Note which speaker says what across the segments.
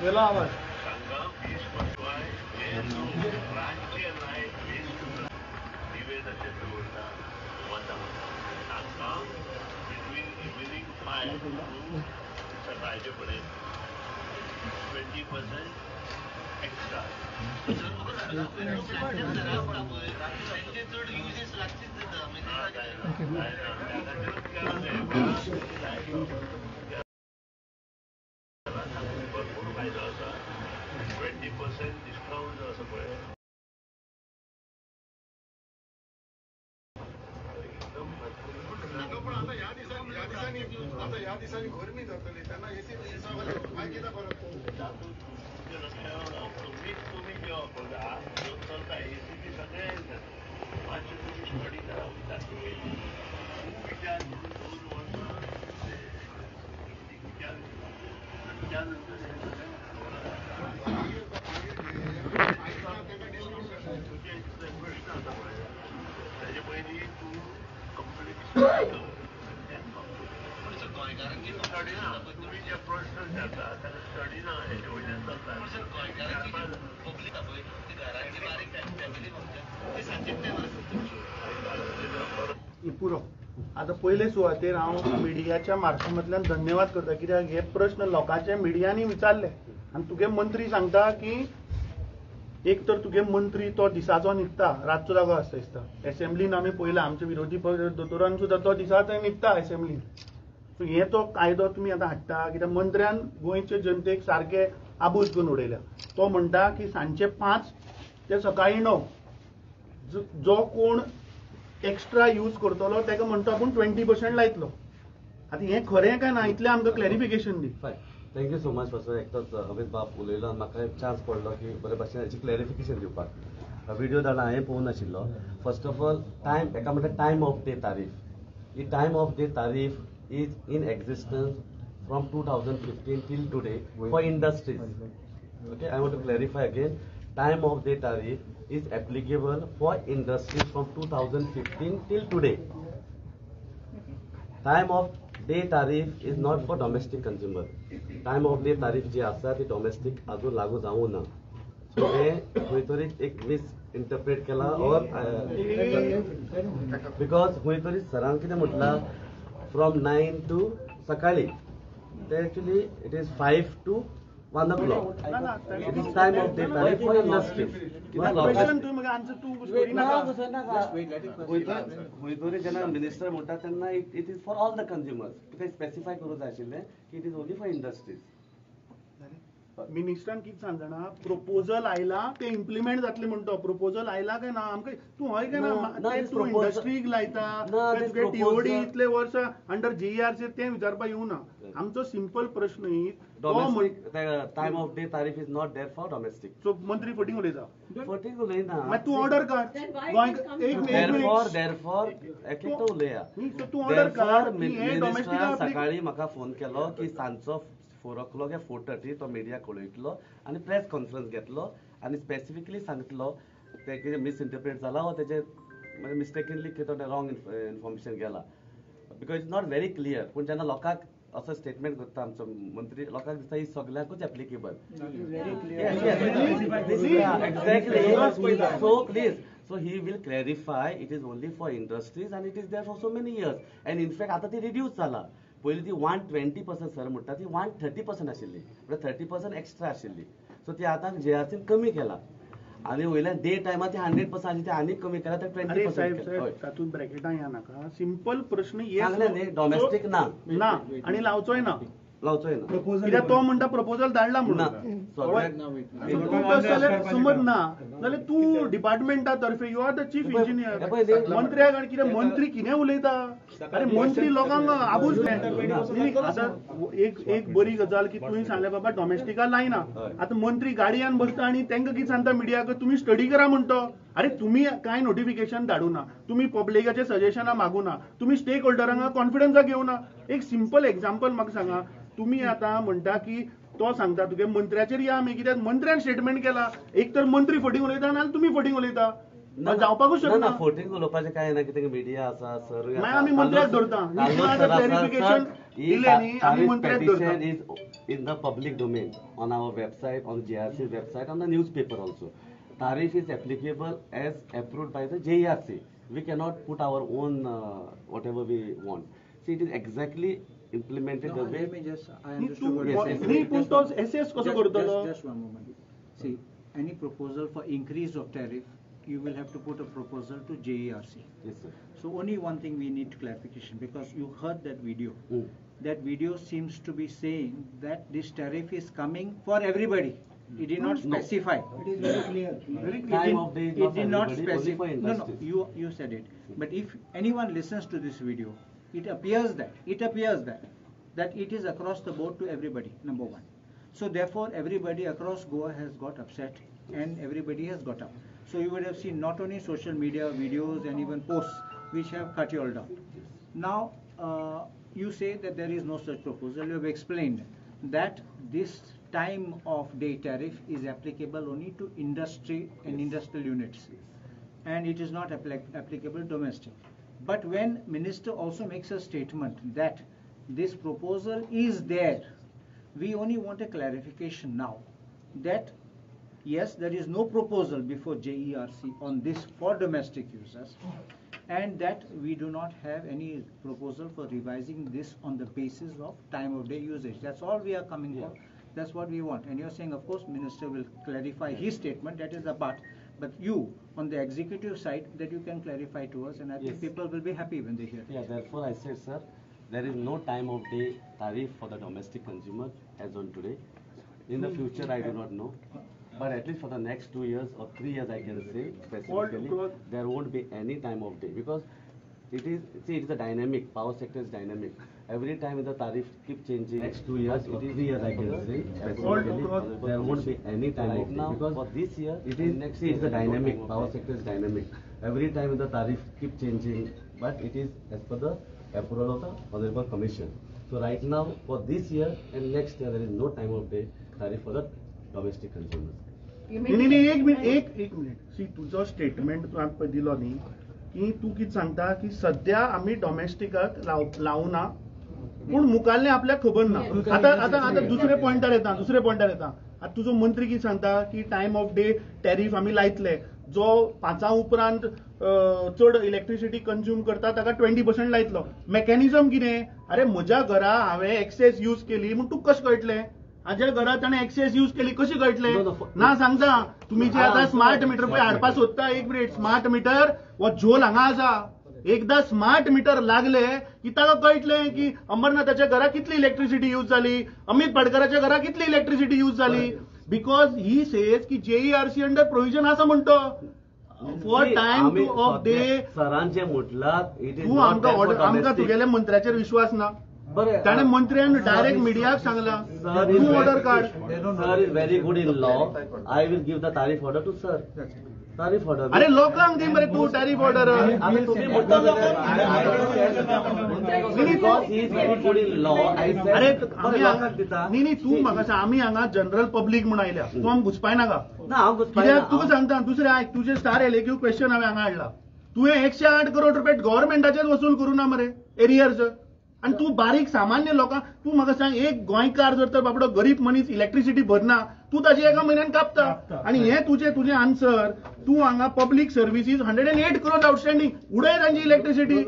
Speaker 1: गेला आवाज.
Speaker 2: सकाळचे पर्यंत 20% एक्स्ट्रा. भरपूर फायदो आसा. 20% डिस्कावंट जो आसा पळय एकदम भरपूर.
Speaker 3: पण आता ह्या दिसांनी आता ह्या दिसांनी गरमी जातली तेन्ना एसी मागीर कितें फरक?
Speaker 2: तातूंत कमीत कमी घेवप जो चलता एसी बी सगळें जाता. मातशें तुमी स्टडी करा विचार खूब विचार करून 2 वर्सां विचार केला आनी त्या नंतर हें सगळें तुजे प्रश्न आसा पळय ताजे पयलीं तूं कंप्लीट स्टडी कर. स्टडी ना, तुमी जे प्रश्न विचारता ताका स्टडी ना हेजे वयल्यान चलता.
Speaker 1: पुरो आतां पयले सुवातेर हांव मिडियाच्या मार्फांतल्यान धन्यवाद करता, कित्याक हे प्रश्न लोकांचे मिडियांनी विचारले आनी तुगे मंत्री सांगता की एक तर तुगे मंत्री तो दिसाचो न्हिदता, रातचो जागो आसता दिसता. एसेंब्लीन आमी पळयला आमचे विरोधी पक्ष दोतोरान सुद्दां तो दिसा थंय न्हिदता एसेंब्लीन. सो हे तो कायदो तुमी आतां हाडटा कित्याक मंत्र्यान गोंयचे जनतेक सारके आबूज करून उडयल्या. तो म्हणटा की सांजचे 5 ते सकाळी 9 जो कोण एक्स्ट्रा यूज करतलो ताका म्हणटा आपूण 20% लायतलो. आतां हें खरें काय ना इतलें आमकां clarification the.
Speaker 4: Thank you so much. First एकटोच अमित बाब उलयलो आनी म्हाका एक चान्स पडलो की बरे भाशेन हेची क्लॅरिफिकेशन दिवपाक. व्हिडियो धाडला हांवें पळोवंक नाशिल्लो. फर्स्ट ऑफ ऑल टायम एका म्हणटा टायम ऑफ डे तारीफ. ही time of day tariff is in existence from 2015 till today for industries. Okay, I want to clarify again, time of day tariff is applicable for industries from 2015 till today. Time of day tariff is not for domestic consumer. Time of day tariff जी आसा ती domestic अजून लागू जावूं ना. So हें खंय तरी एक मिस इंटरप्रेट केला और because खंय तरी सरान कितें म्हटलां फ्रॉम 9 to सकाळी, ते actually it is 5 to 1 o'clock. It is time of day tariff for industry. खंय तरी जेन्ना मिनिस्टर म्हणटा तेन्ना it is for all the consumers. कितें स्पेसिफाय करूंक जाय आशिल्लें की it is only for industries.
Speaker 1: मिनिस्टरान कितें सांग जाणा, प्रोपोजल आयला ते इम्प्लिमेंट जातले म्हणटा. प्रोपोजल आयला काय ना आमकां तूं हय काय ना तूं इंडस्ट्रीक लायता तुगे टीओडी इतले वर्सां अंडर जीईआरसी तें विचारपाक येवना. आमचो सिंपल प्रश्न ही
Speaker 4: time of day tariff is not there for domestic.
Speaker 1: So मंत्री फटींग उलयता.
Speaker 4: फटींग उलयना.
Speaker 1: मागीर तूं ऑर्डर कर.
Speaker 4: देरफॉर एक एकटो उलया.
Speaker 1: तूं ऑर्डर कर.
Speaker 4: मिनिस्टरान सकाळी म्हाका फोन केलो की सांजचो 4 o'clock या 4:30 तो मिडिया कळयतलो आनी प्रेस कॉन्फरन्स घेतलो आनी स्पेसिफिकली सांगतलो ते कितें मिसइंटरप्रेट जाला वो तेजे मिस्टेकनली कितें रॉंग इन्फॉर्मेशन गेला, because it's not very clear. पूण जेन्ना लोकांक असो स्टेटमेंट करता आमचो मंत्री, लोकांक दिसता ही सगल्यांकूच applicable. Exactly. So please, so he will clarify it is only for industries and it is there for so many years. And in fact आतां ती रिड्यूस जाला. पयलीं ती 120% सर म्हणटा ती 130% आशिल्ली, म्हळ्यार 30% एक्स्ट्रा आशिल्ली. सो ती आतां जीआरसीन कमी केला आनी वयल्यान डे टायमार ती 100% आशिल्ली ती आनीक कमी केला, तर 20%.
Speaker 1: तातूंत ब्रॅकेटां या नाका. सिंपल प्रश्न
Speaker 4: सांगलें न्ही, डॉमेस्टीक ना
Speaker 1: ना आनी लावचोय ना.
Speaker 4: लावचोय ना
Speaker 1: कित्याक तो म्हणटा प्रपोजल धाडला म्हणून. समज ना जाल्यार तूं डिपार्टमेंटा तर्फे you are the chief engineer. मंत्र्याक आनी कितें मंत्री कितें उलयता? अरे मंत्री लोकांक आबूज. आतां एक एक बरी गजाल की तुवें सांगलें बाबा डॉमेस्टिका लायना. आतां मंत्री गाडयान बसता आनी तांकां कितें सांगता मिडियाक तुमी स्टडी करा म्हणटा. अरे तुमी कांय नोटिफिकेशन धाडूना, तुमी पब्लिकाचे सजेशनां मागूना, तुमी स्टेक होल्डरांक कॉन्फिडन्साक घेवना. एक सिंपल एग्जाम्पल म्हाका सांगा, तुमी आतां म्हणटा की तो सांगता तुगे मंत्र्याचेर या आमी, कित्याक मंत्र्यान स्टेटमेंट केला. एक तर मंत्री फटींग उलयता नाल्यार तुमी फटींग उलयता. जावपाकूच शकना.
Speaker 4: फोटींग उलोवपाचें कांय ना, कित्याक मिडिया आसा सर,
Speaker 1: मागीर आमी मंत्र्याक धरता. क्लॅरिफिकेशन दिलें न्ही, आमी मंत्र्याक धरता.
Speaker 4: Is in the public domain on our website, on JRC website, on the newspaper also. Tariff is applicable as approved by the JRC. We cannot put our own whatever we want. See, it is exactly implemented the way.
Speaker 5: Let me just, I understood what
Speaker 4: you said.
Speaker 1: न्ही, पूण तो SS कसो करतलो?
Speaker 5: Just one moment. See, any proposal for increase of tariff, you will have to put a proposal to JERC.
Speaker 4: Yes, sir.
Speaker 5: So only one thing we need clarification, because you heard that video. That video seems to be saying that this tariff is coming for everybody. It did not specify.
Speaker 6: It is very clear.
Speaker 1: Very clear.
Speaker 4: Time of day is
Speaker 5: It
Speaker 4: not
Speaker 5: did not
Speaker 4: everybody, only
Speaker 5: specify.
Speaker 4: for
Speaker 5: No, no,
Speaker 4: industries.
Speaker 5: you said it. But if anyone listens to this video, it appears that that it is across the board to everybody, number one. So therefore, everybody across Goa has got upset and everybody has got up. So you would have seen not only social media videos and even posts which have cut you all down. Now, you say that there is no such proposal. You have explained that this time of day tariff is applicable only to industry and industrial units, and it is not applicable domestic. But when minister also makes a statement that this proposal is there, we only want a clarification now that yes, there is no proposal before JERC on this for domestic users, and that we do not have any proposal for revising this on the basis of time of day usage. That's all we are coming for. That's what we want. And you're saying, of course, minister will clarify his statement, that is a part. But you, on the executive side, that you can clarify to us, and I think people will be happy when they hear it.
Speaker 4: Yeah, therefore I said, sir, there is no time of day tariff for the domestic consumer as on today. In the future, I do not know. But at least for the next 2 years or 3 years, I can say specifically, there won't be any time of day, because it is, see, it is a dynamic, power sector is dynamic. Every time the tariff keep changing. Next 2 years or 3 years, I can say specifically, there won't be any time of day, because for this year, it is, next year, it is a dynamic, power sector is dynamic. Every time the tariff keep changing, but it is as per the approval of the Honorable Commission. So right now, for this year and next year, there is no time of day tariff for the domestic consumers.
Speaker 1: नाही नाही, एक minute, एक minute. C, तुझो statement तूं आमकां दिलो न्ही, की तूं कितें सांगता की सद्या आमी डॉमेस्टिकाक लावना, पूण मुखाल्लें आपल्याक खबर ना. आतां आतां आतां दुसरे पॉयंटार येता, दुसरे पॉयंटार येता. आतां तुजो मंत्री कितें सांगता की टायम ऑफ डे टॅरीफ आमी लायतले, जो 5 उपरांत चड इलेक्ट्रिसिटी कंज्यूम करता ताका 20% लायतलो. मेकॅनिजम कितें? अरे म्हज्या घरा हांवें एक्सेस यूज केली म्हूण तुका कशें कळटलें? हाज्या घरा ताणें एक्सेस यूज केली कशी कळटलें? ना सांगता तुमी जे आतां स्मार्ट मिटर पळय हाडपा सोदता, एक मिनिट, स्मार्ट मिटर हो झोल हांगा आसा. एकदा स्मार्ट मिटर लागले की ताका कळटलें की अमरनाथाच्या घरा कितली इलेक्ट्रिसिटी यूज जाली, अमित पाडकराच्या घरा कितली इलेक्ट्रिसिटी यूज जाली. Because he says की जेईआरसी अंडर प्रोविजन आसा म्हणतो फॉर टायम ऑफ डे.
Speaker 4: सरान जे म्हटलां,
Speaker 1: तूं आमकां आमकां तुगेल्या मंत्र्याचेर विश्वास ना. ताणें मंत्र्यान डायरेक्ट मिडियाक सांगलां, तूं ऑर्डर काड.
Speaker 4: Sir is very good in law. I will give the tariff order to sir. Tariff order.
Speaker 1: अरे लोकांक दी मरे तूं टॅरीफ ऑर्डर. अरे न्ही न्ही, तूं म्हाका सांग, आमी हांगा जनरल पब्लीक म्हूण आयल्या, तूं आमकां घुसपाय नाका. कित्याक तुका सांगता, दुसरें आयक, तुजें स्टार एलएक्यू क्वेश्चन हांवें हांगा हाडला. तुवें 108 करोड रुपये गव्हर्मेंटाचेच वसूल करूं ना मरे एरियर्स. आनी तूं बारीक सामान्य लोकांक, तूं म्हाका सांग, एक गोंयकार जर तर बाबडो गरीब मनीस इलेक्ट्रिसिटी भरना, तूं ताजी एका म्हयन्यान कापता. आनी हें तुजें तुजें आन्सर, तूं हांगा पब्लीक सर्विसीस 108 करोड आउटस्टँडींग उडय तांची इलेक्ट्रिसिटी.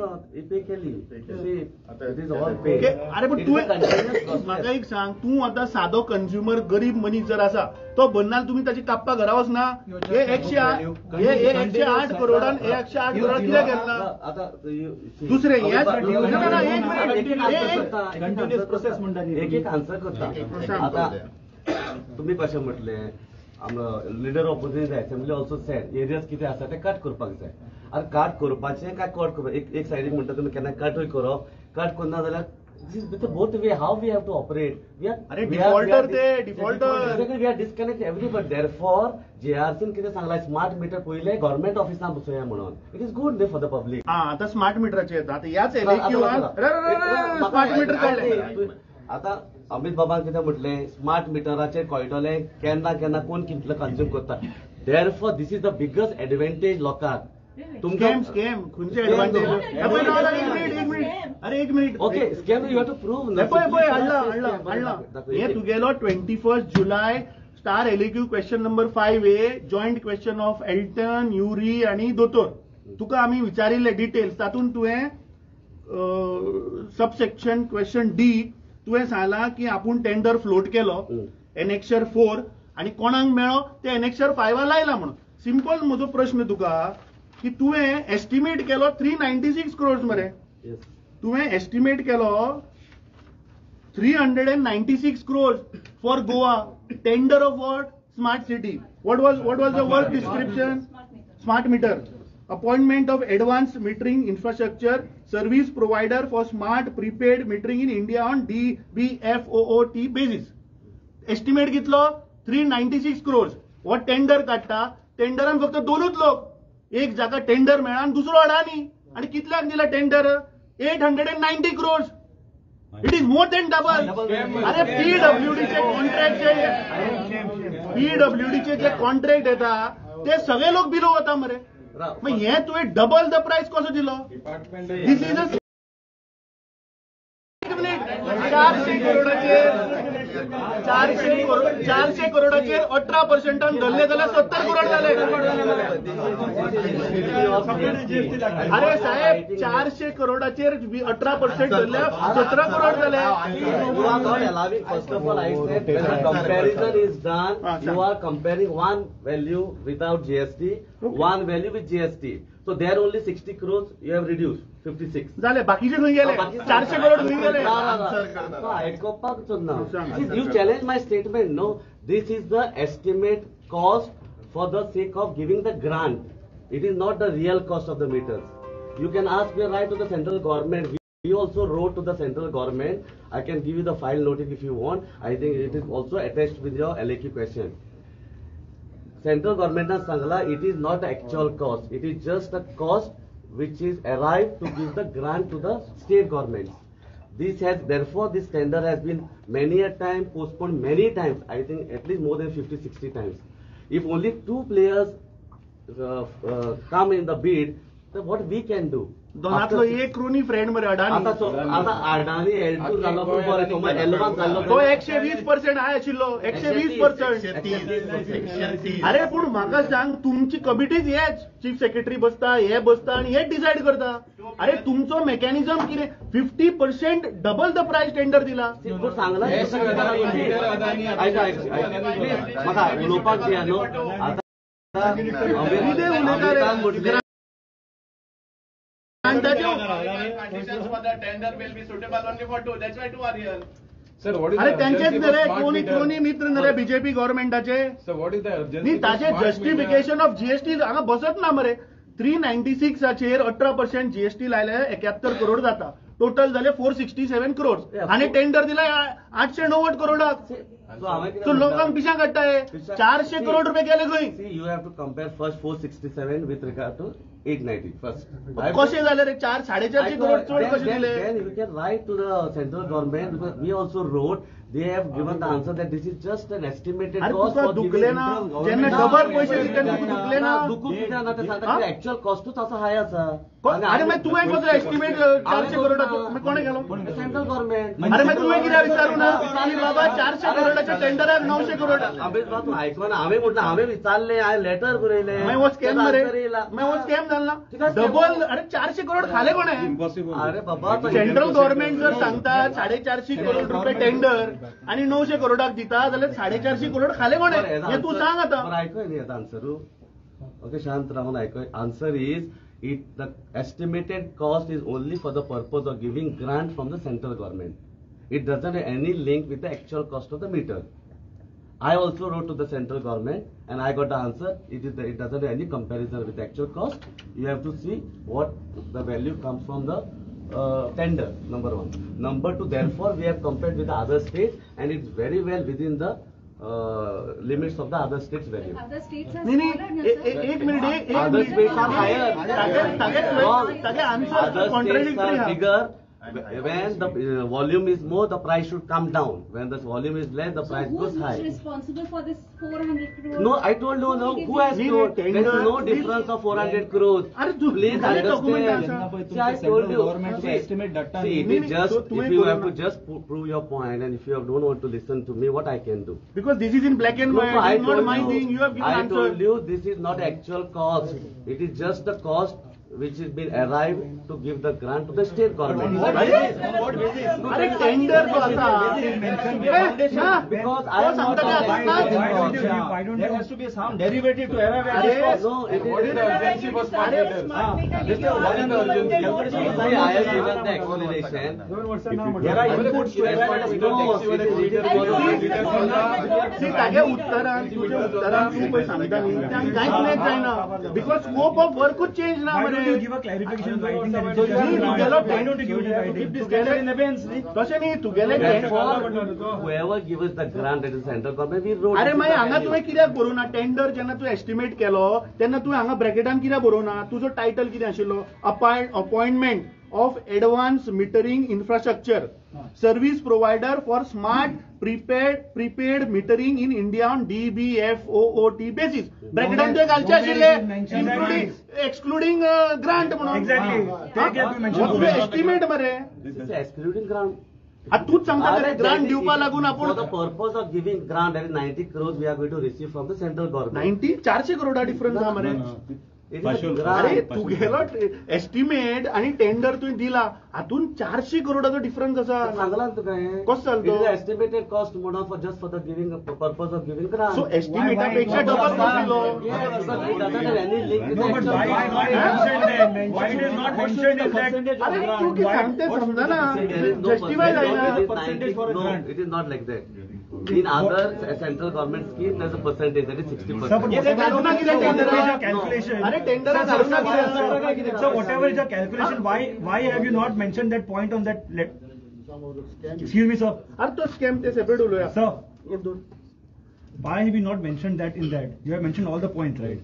Speaker 1: अरे पूण तुवें म्हाका एक सांग, तूं आतां सादो कंज्युमर गरीब मनीस जर आसा तो भरना, तुमी ताची कापपा घरा वचना. हे 108 करोडान, हे 108 करोड कित्याक घेतला? दुसरें एक मिनिट,
Speaker 4: एक आन्सर करता. आतां तुमी कशें म्हटलें, leader opposition assembly also said areas कितें आसा ते कट करपाक जाय. आतां कट करपाचें काय कट करपाक, एक सायडीक म्हणटा तुमी केन्ना कटूय करप, कट करना जाल्यार both way how we have to operate. We are
Speaker 1: defaulter, ते defaulter,
Speaker 4: we are disconnect everybody. Therefore जेआरसीन कितें सांगलां, स्मार्ट मिटर पयलें गव्हर्मेंट ऑफिसान बसोवया म्हणून. It is good for the public.
Speaker 1: आतां स्मार्ट मिटराचेर येता, आतां ह्याच स्मार्ट मिटर काडलें.
Speaker 4: आतां अमित बाबान कितें म्हटलें, स्मार्ट मिटराचेर कळटलें केन्ना केन्ना कोण कितलो कंज्यूम करता. Therefore this is the biggest advantage लोकांक.
Speaker 1: स्कॅम स्कॅम खंयचे एडवांटेज? एक मिनिट, अरे एक minute.
Speaker 4: Okay, scam you have to prove.
Speaker 1: पळय पळय, हाडला हाडला हाडला. हे तुगेलो 21 July star LAQ question number 5A, joint question of Elton, Yuri आनी दोतोर. तुका आमी विचारिल्ले डिटेल्स, तातूंत तुवें सबसेक्शन क्वेश्चन डी तुवें सांगलां की आपूण टेंडर फ्लोट केलो एनेक्शर 4 आनी कोणाक मेळ्ळो ते एनेक्शर 5 लायला म्हणून. सिंपल म्हजो प्रश्न तुका की तुवें एस्टिमेट केलो 396 क्रोर्स मरे, तुवें एस्टिमेट केलो 396 crores for Goa, tender of what? Smart city. What was the work description? Smart meter. Appointment of advanced metering infrastructure service provider for smart prepaid metering in India on DBFOOT basis. Estimate कितलो? 396 crores. हो tender काडटा, टेंडरान फक्त दोनूच लोक, एक जाका tender मेळ्ळा आनी दुसरो अडानी. आनी कितल्याक दिला tender? 890 crores. It is more than double. अरे पीडब्ल्यूडीचे कॉन्ट्रॅक्ट, पीडब्ल्यूडीचे जे कॉन्ट्रॅक्ट येता ते सगळे लोक बिलो वता मरे. मग हे तुवें डबल the price कसो दिलो? This is a 400 करोडाचेर 400 करोडाचेर 18% धरले जाल्यार 70 करोड जाले. अरे साहेब, 400 करोडाचेर 18% धरल्यार 17 करोड जाले.
Speaker 4: First of all, I said when the comparison is done, you are comparing one value without GST, one value with GST. So there only 60 crores you have reduced, 56.
Speaker 1: जाले, बाकीचे खंय गेले? 400 करोड खंय गेले?
Speaker 4: आयकोपाक सोदना. You challenge my statement, no? This is the estimate cost for the sake of giving the grant. It is not the real cost of the meters. You can ask me right to the central government. We also wrote to the central government. I can give you the file notice if you want. I think it is also attached with your LAQ question. Central government na sangla, it is not the actual cost. It is just the cost which is arrived to give the grant to the state governments. This has, therefore, this tender has been many a time postponed many times. I think at least more than 50-60 times. If only 2 players come in the bid, then what we can do?
Speaker 1: दोनातलो एक crony friend मरे अडानी.
Speaker 4: आता Adani L2 जालो पण बरें, तो L1 जालो.
Speaker 1: तो 120% हाय आशिल्लो, 120%. अरे पूण म्हाका सांग, तुमची कमिटीज हेच चीफ सेक्रेटरी बसता, हे बसता आनी हेच डिसायड करता. अरे तुमचो मेकॅनिझम कितें? 50% डबल the price tender दिला.
Speaker 4: सांगला म्हाका उलोवपाक दिया न्हू. आतां
Speaker 1: अरे त्यांचेच न्ही रे क्रोनी मित्र न्ही रे बीजेपी गव्हर्मेंटाचे. न्ही ताचे जस्टिफिकेशन ऑफ जीएसटी हांगा बसत ना मरे. 396 18% जीएसटी लायले 71 करोड जाता, टोटल जाले 467 करोड आनी टेंडर दिला 890 करोडाक. सो लोकांक पिशां काडटा हे. 400 करोड रुपये गेले खंय?
Speaker 4: You have to compare first 467 with regard to 890 first.
Speaker 1: कशें जालें रे? 450 करोड चड कशें दिले?
Speaker 4: Then you can write to the central government because we also wrote, they have given the answer that this is just an estimated cost.
Speaker 1: तुका दुखले ना जेन्ना double पयशे दिता तुका दुखले ना?
Speaker 4: दुखूंक कित्याक ना तें सांगता, एक्चुअल कॉस्टूच आसा हाय आसा.
Speaker 1: अरे मागीर तुवें कसो एस्टिमेट 400 करोडाचो कोणें केलो?
Speaker 4: Central government.
Speaker 1: अरे मागीर तुवें कित्याक विचारूं ना की बाबा 400 करोडाच्या टेंडराक 900 करोड?
Speaker 4: अमित बाब तूं आयकना. हांवें म्हटलें, हांवें विचारलें, हांवें लेटर बरयलें.
Speaker 1: मागीर हो स्कॅम मरे, मागीर हो स्कॅम जालो ना डबल. अरे 400 करोड खाले कोणें?
Speaker 4: अरे बाबा,
Speaker 1: सेंट्रल गव्हर्मेंट जर सांगता 450 करोड रुपये टेंडर आनी 900 करोडाक दिता जाल्यार 450 करोड खाले कोणें हें तूं सांग आतां.
Speaker 4: आयकय न्ही आतां आन्सरू. ओके, शांत रावन आयकय. Answer is it the estimated cost is only for the purpose of giving grant from the central government. It doesn't have any link with the actual cost of the meter. I also wrote to the central government and I got the answer. It doesn't have any comparison with the actual cost. You have to see what the value comes from the tender, number one. Number two, therefore we have compared with the other states and it's very well within the limits of the other states value.
Speaker 6: Other states are
Speaker 1: नहीं नहीं,
Speaker 6: smaller, na, sir?
Speaker 1: एक minute, एक
Speaker 4: Other
Speaker 1: minute.
Speaker 4: states are higher.
Speaker 1: Tage
Speaker 4: Wrong.
Speaker 1: Tage answer
Speaker 4: Other states
Speaker 1: contradictory
Speaker 4: are
Speaker 1: हा.
Speaker 4: bigger When the volume is more, the price should come down. When the volume is less, the price goes high.
Speaker 6: So who's responsible for this 400 crores?
Speaker 4: No, I told you, no. Who has told? There is no difference of 400 crores. Please understand. See, I told you. See, it is just, if you have to just prove your point, and if you don't want to listen to me, what I can do?
Speaker 1: Because this is in black and white. It's not my thing. You have given answer.
Speaker 4: I told you this is not actual cost. It is just the cost which has been arrived to give the grant to the state government.
Speaker 1: On what basis? अरे tender जो आसा,
Speaker 4: because I am not
Speaker 7: Why don't there has to be some derivative to arrive at this cost?
Speaker 4: No, it
Speaker 3: What is the urgency for smart meters?
Speaker 4: What is the urgency? I have given the explanation.
Speaker 7: There are inputs to arrive at
Speaker 4: No, it is
Speaker 1: See, तागे उत्तरान तुझ्या उत्तरान तूं पळय सांगता न्ही, ते आमी कांयच match जायना, because scope of वर्कूच change ना
Speaker 7: Why
Speaker 1: मरे.
Speaker 7: don't you give a clarification in writing that it is just
Speaker 1: तुगेलो
Speaker 7: grant? Why don't you give it in writing?
Speaker 1: तुगेले
Speaker 7: in abeyance, न्ही?
Speaker 1: तशें न्ही, तुगेले
Speaker 4: Whoever gives us the grant, that is central government, we wrote.
Speaker 1: अरे मागीर हांगा तुवें कित्याक बरोवना? टेंडर जेन्ना तूं एस्टिमेट केलो तेन्ना तुवें हांगा ब्रॅकेटान कित्याक बरोवना? तुजो टायटल कितें आशिल्लो? Appointment of advance metering infrastructure service provider for smart prepaid metering in India on DBFOT basis. ब्रॅकेटान तुवें घालचें आशिल्लें इन्क्लुडींग एक्सक्लुडींग ग्रांट म्हणून.
Speaker 7: Exactly. ते कित्याक तुवें mention
Speaker 1: हो तुवें एस्टिमेट मरे.
Speaker 4: This is excluding grant.
Speaker 1: आतां तूच सांगता मरे ग्रांट दिवपा लागून आपूण.
Speaker 4: For the purpose of giving grant, that is 90 crores we are going to receive from the central government.
Speaker 1: 90 400 करोडा difference आहा मरे.
Speaker 4: It is a
Speaker 1: अरे
Speaker 4: grant.
Speaker 1: तुगेलो एस्टिमेट आणि टेंडर तुवें दिला, हातून 400 करोडाचो डिफरन्स आसा.
Speaker 4: सांगला न्ही तुका हें.
Speaker 1: कसो जालो
Speaker 4: It
Speaker 1: तो?
Speaker 4: is estimated cost म्हणून for just for the giving purpose of giving grant.
Speaker 1: So एस्टिमेटा पेक्षा डबल कॉस्ट दिलो.
Speaker 4: Yes, because it doesn't have any link with
Speaker 7: No,
Speaker 4: the
Speaker 7: but
Speaker 4: actual
Speaker 7: why
Speaker 4: cost.
Speaker 7: not mentioned then? Why it is not mentioned in that?
Speaker 1: अरे तूं कितें सांगता समजना,
Speaker 4: There is no
Speaker 1: justify
Speaker 4: percentage.
Speaker 1: जायना.
Speaker 4: It is
Speaker 7: Percentage
Speaker 4: 90
Speaker 7: for a
Speaker 4: no,
Speaker 7: grant.
Speaker 4: it is not like that. In other central government scheme, there is a percentage, that is 60%.
Speaker 7: Sir, but
Speaker 1: ते घालूं ना कितें टेंडराक?
Speaker 7: calculation.
Speaker 1: अरे टेंडराक घालूं ना कितें?
Speaker 7: So whatever is your calculation, why have you not mentioned that point on that? Excuse me, sir.
Speaker 1: अरे तो स्कॅम ते सेपरेट उलोवया.
Speaker 7: Sir,
Speaker 1: एक दोन.
Speaker 7: why have you not mentioned that in that? You have mentioned all the points, right?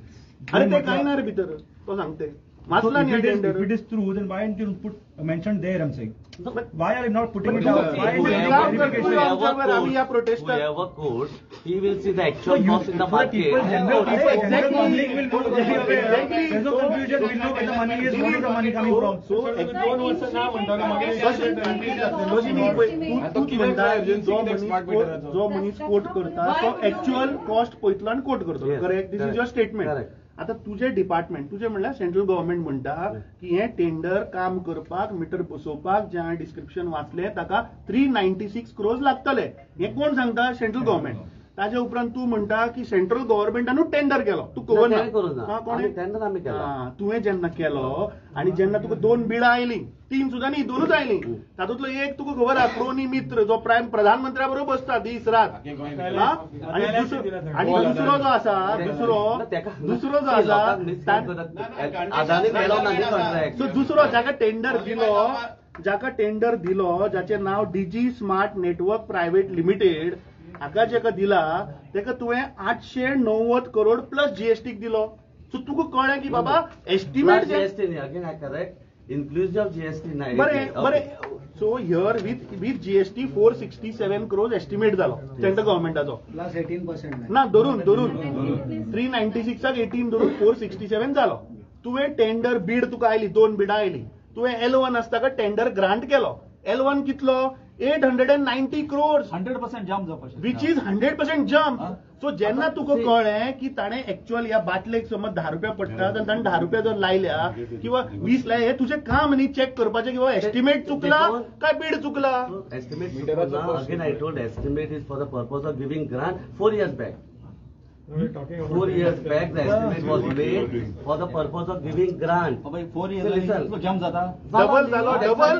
Speaker 1: अरे ते काय ना रे भितर तो सांगते
Speaker 7: So
Speaker 1: वाचला
Speaker 7: if
Speaker 1: न्ही
Speaker 7: it is,
Speaker 1: tender.
Speaker 7: if it is true, then why didn't you put mentioned there? I'm saying.
Speaker 1: But-
Speaker 7: Why are you not putting
Speaker 1: But
Speaker 7: it out? Why is it
Speaker 1: you-
Speaker 7: clarification?
Speaker 1: आमी ह्या प्रोटेस्टाक
Speaker 4: Whoever quotes, he will see the
Speaker 7: So
Speaker 4: actual
Speaker 7: you,
Speaker 4: cost in the
Speaker 7: for
Speaker 4: market.
Speaker 7: people, general people, general
Speaker 1: Exactly.
Speaker 7: public will know.
Speaker 1: Exactly.
Speaker 7: There's no confusion. We know where the money is. What is the money coming from?
Speaker 1: So
Speaker 3: दोन वर्सां ना म्हणटा मागीर
Speaker 1: तशें न्ही पळय, तूं म्हणटा जो मनीस कोट करता तो एक्च्युअल कॉस्ट पळयतलो आनी कोट करतलो.
Speaker 4: Yes.
Speaker 1: Correct? This is your statement.
Speaker 4: Correct.
Speaker 1: आतां तुजें डिपार्टमेंट, तुजें म्हणल्यार सेंट्रल गव्हर्मेंट म्हणटा की हें टेंडर काम करपाक, मिटर बसोवपाक जें हांवें डिस्क्रिप्शन वाचलें ताका 396 क्रोर्स लागतले. हें कोण सांगता? Central government. ताजे उपरांत तूं म्हणटा की सेंट्रल गव्हर्मेंटानूच टेंडर केलो. तूं खबर
Speaker 4: ना, करूं ना.
Speaker 1: ना कोणें?
Speaker 4: टेंडर आमी केला.
Speaker 1: तुवें जेन्ना केलो आनी जेन्ना तुका दोन बिलां आयलीं, तीन सुद्दां न्ही, दोनूच आयलीं, तातूंतलो एक तुका खबर आहा क्रोनी मित्र जो प्रायम प्रधानमंत्र्या बरोबर बसता दीस रात, आनी दुसरो जो आसा, दुसरो जो आसा, सो दुसरो जाका टेंडर दिलो, जाका टेंडर दिलो, जाचें नांव DG smart network private limited, हाका जेका दिला तेका तुवें 890 करोड प्लस जीएसटीक दिलो. सो तुका कळ्ळें की बाबा एस्टिमेट
Speaker 4: जीएसटी न्ही, again I correct, inclusive of GST नाही.
Speaker 1: बरें बरें. So here with GST 467 crore estimate जालो सेंट्रल गव्हर्मेंटाचो.
Speaker 5: प्लस 18%
Speaker 1: ना धरून धरून 396 18 धरून 467 जालो. तुवें टेंडर बीड तुका आयली, दोन बिडां आयली, तुवें L1 आसता का टेंडर ग्रांट केलो. L1 कितलो? 890 crores.
Speaker 7: 100% jump जावपाक,
Speaker 1: which is 100% jump. So जेन्ना तुका कळ्ळें की ताणें एक्च्युअल ह्या बाटलेक समज 10 रुपया पडटा जाल्यार ताणें 10 रुपया जर लायल्या किंवा 20 लायल्या, हें तुजें काम न्ही चॅक करपाचें किंवा एस्टिमेट चुकला काय बीड चुकला.
Speaker 4: Estimate again I told, estimate is for the purpose of giving grant 4 years back. 4 years back the estimate was made for the purpose of giving grant.
Speaker 7: 4 years jump जाता,
Speaker 1: डबल जालो, double.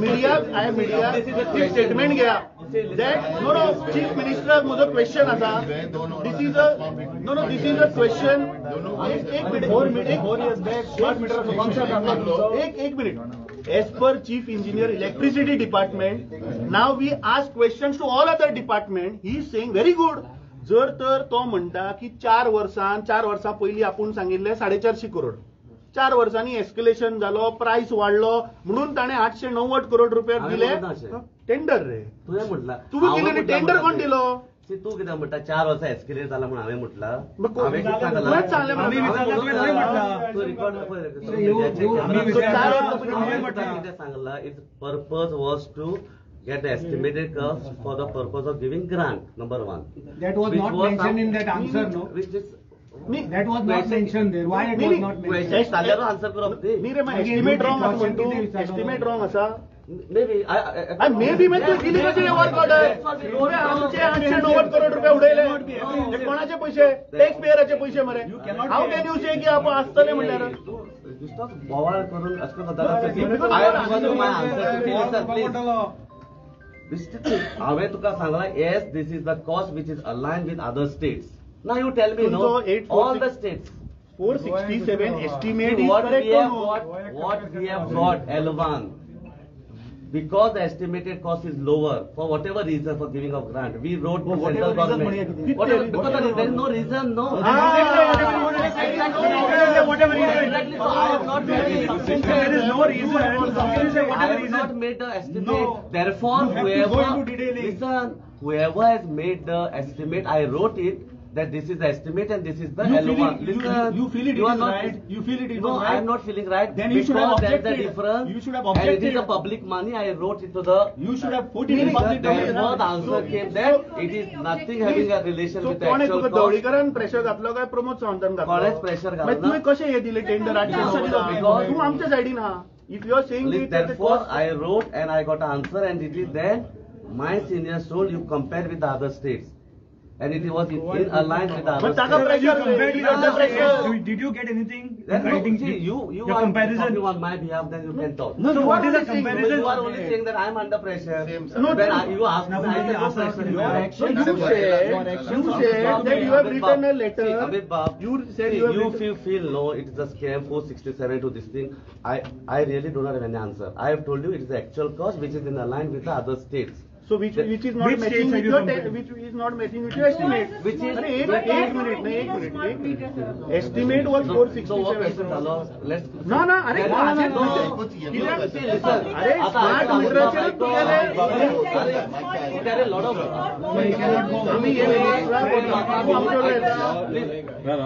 Speaker 1: Media media statement घ्या that no no chief मिनिस्टराक म्हजो question आसा. This is a no no this is a question. एक minute, एक एक minute. As per chief engineer electricity department, now we ask questions to all other department. He is saying very good. जर तर तो म्हणटा की 4 वर्सां 4 वर्सां पयलीं आपूण सांगिल्लें 450 करोड, 4 वर्सांनी एस्केलेशन जालो, प्रायस वाडलो म्हणून ताणें 890 करोड रुपया दिले टेंडर रे.
Speaker 4: तुवें म्हटला,
Speaker 1: तुवें दिले न्ही टेंडर, कोण दिलो?
Speaker 4: तूं कितें म्हणटा 4 वर्सां एस्केलेट जाला म्हणून हांवें म्हटलां. कितें सांगलां, its purpose was to get the estimated cost for the purpose of giving grant, number one.
Speaker 8: That was not mentioned in that answer, no?
Speaker 4: Which is
Speaker 8: that was not mentioned there. Why it was not mentioned?
Speaker 4: सांगल्यार answer करप न्ही.
Speaker 1: न्ही रे, estimate wrong आसा म्हणटू, estimate wrong आसा.
Speaker 4: Maybe.
Speaker 1: Maybe मागीर तुवें दिली कशी वर्क ऑर्डर? तुवें आमचे 890 करोड रुपया उडयले, ते कोणाचे पयशे? टॅक्स पेयराचे पयशे मरे. हाव can you से की आपण आसतले म्हणल्यार
Speaker 4: बेश्टोच बोवाळ करून अशें करता. हांवें तुका सांगलां, yes this is the cost which is align with other states. Now you tell me, no, all the states
Speaker 1: 467 estimate is correct.
Speaker 4: What we have got L1, because the estimated cost is lower for whatever reason for giving of grant, we wrote to central government. Whatever, because there is no reason, no.
Speaker 7: Whatever reason.
Speaker 4: Exactly. So I have not made
Speaker 7: there is no reason.
Speaker 4: I have not made the estimate.
Speaker 7: No.
Speaker 4: Therefore, whoever, listen, whoever has made the estimate, I wrote it that this is the estimate and this is the L1.
Speaker 7: Listen, you feel it is right. You feel it is
Speaker 4: no,
Speaker 7: right.
Speaker 4: I am not feeling right.
Speaker 7: Then you should have objected.
Speaker 4: There is a difference.
Speaker 7: You should have objected.
Speaker 4: And it is a public money. I wrote it to the.
Speaker 7: You should have put it in public domain.
Speaker 4: Therefore, the answer came that it is nothing having a relation with the actual cost.
Speaker 1: धवळीकरान pressure घातलो काय प्रमोद सावंतान घातलो?
Speaker 4: कोणेच pressure घातलो.
Speaker 1: तुवें कशें हे दिलें tender 890? तूं आमच्या सायडीन आहा. If you are saying,
Speaker 4: therefore I wrote and I got an answer, and it is there. My seniors told you compare with the other states. And it was in aligned with the other.
Speaker 1: But taka pressure.
Speaker 7: Did you get anything?
Speaker 4: Then no, see, you
Speaker 7: your
Speaker 4: are
Speaker 7: comparison
Speaker 4: talking on my behalf, then you can talk.
Speaker 7: No, so what is the comparison?
Speaker 4: You are only saying that I am under pressure.
Speaker 1: Same, sir. No,
Speaker 4: when you ask me, I said no pressure.
Speaker 1: Your action. You said that you have written a letter.
Speaker 4: See, Amit Bab,
Speaker 1: you said you have
Speaker 4: written. You feel no, it is a scam 467 to this thing. I really do not have any answer. I have told you it is the actual cost which is in line with the other states.
Speaker 1: So which is not matching with your which is not matching with your estimate.
Speaker 4: Which is
Speaker 1: एक minute, एक minute. Estimate was 467. ना ना, अरे अरे smart मीटराचेर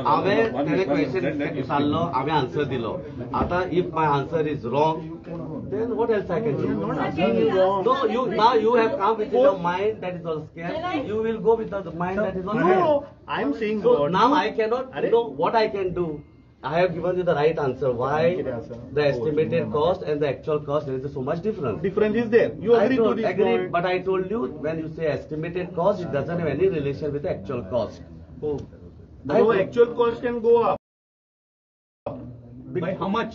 Speaker 4: हांवें तेणे question विचारलो, हांवें आन्सर दिलो. आतां if my answer is wrong, then what else I can do? No, you now you have come with your mind that is all scared. You will go with the mind that is all scared.
Speaker 1: No, I am saying
Speaker 4: so now I cannot know what I can do. I have given you the right answer. Why the estimated cost and the actual cost, there is so much difference.
Speaker 1: Difference is there. You agree to this
Speaker 4: agree,
Speaker 1: point.
Speaker 4: But I told you when you say estimated cost, it doesn't have any relation with the actual cost.
Speaker 1: Oh. So actual cost can go up.
Speaker 7: By how much?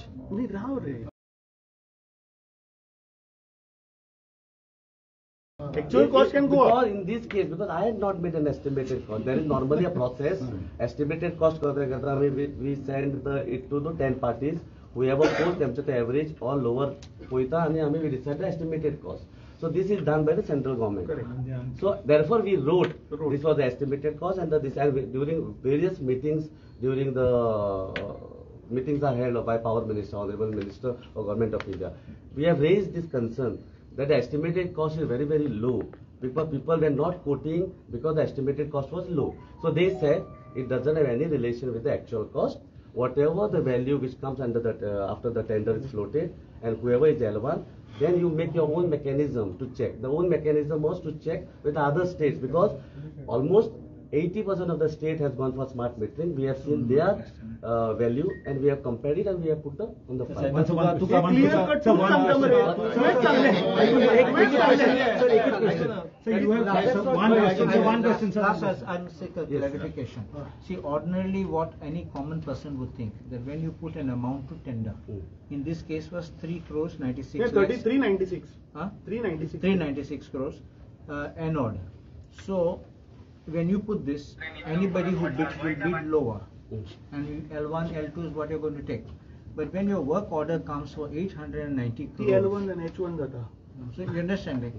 Speaker 1: Actual cost can go up.
Speaker 4: In this case, because I had not made an estimated cost. There is normally a process. Estimated cost we send it to the 10 parties. Whoever posts them to the average or lower poita, and we decide the estimated cost. So this is done by the central government.
Speaker 1: Correct.
Speaker 4: So therefore we wrote this was the estimated cost, and this and during various meetings, during the meetings are held by Power Minister, Honorable Minister of Government of India. We have raised this concern that the estimated cost is very, very low because people were not quoting because the estimated cost was low. So they said it doesn't have any relation with the actual cost. Whatever the value which comes under that after the tender is floated and whoever is L1, then you make your own mechanism to check. The own mechanism was to check with other states because almost 80% of the state has gone for smart metering. We have seen their value and we have compared it and we have put them on the file.
Speaker 7: Sir, you have one question, sir.
Speaker 5: Last, I'm sick of clarification. See, ordinarily what any common person would think, that when you put an amount to tender, in this case was 3 crores 96
Speaker 1: Yeah, 396.
Speaker 5: Huh?
Speaker 1: 396.
Speaker 5: 396 crores an order. So, when you put this, anybody who bids will bid lower, and L1, L2 is what you're going to take. But when your work order comes for 890 crores.
Speaker 1: L1 and H1 data.
Speaker 5: So you understand it?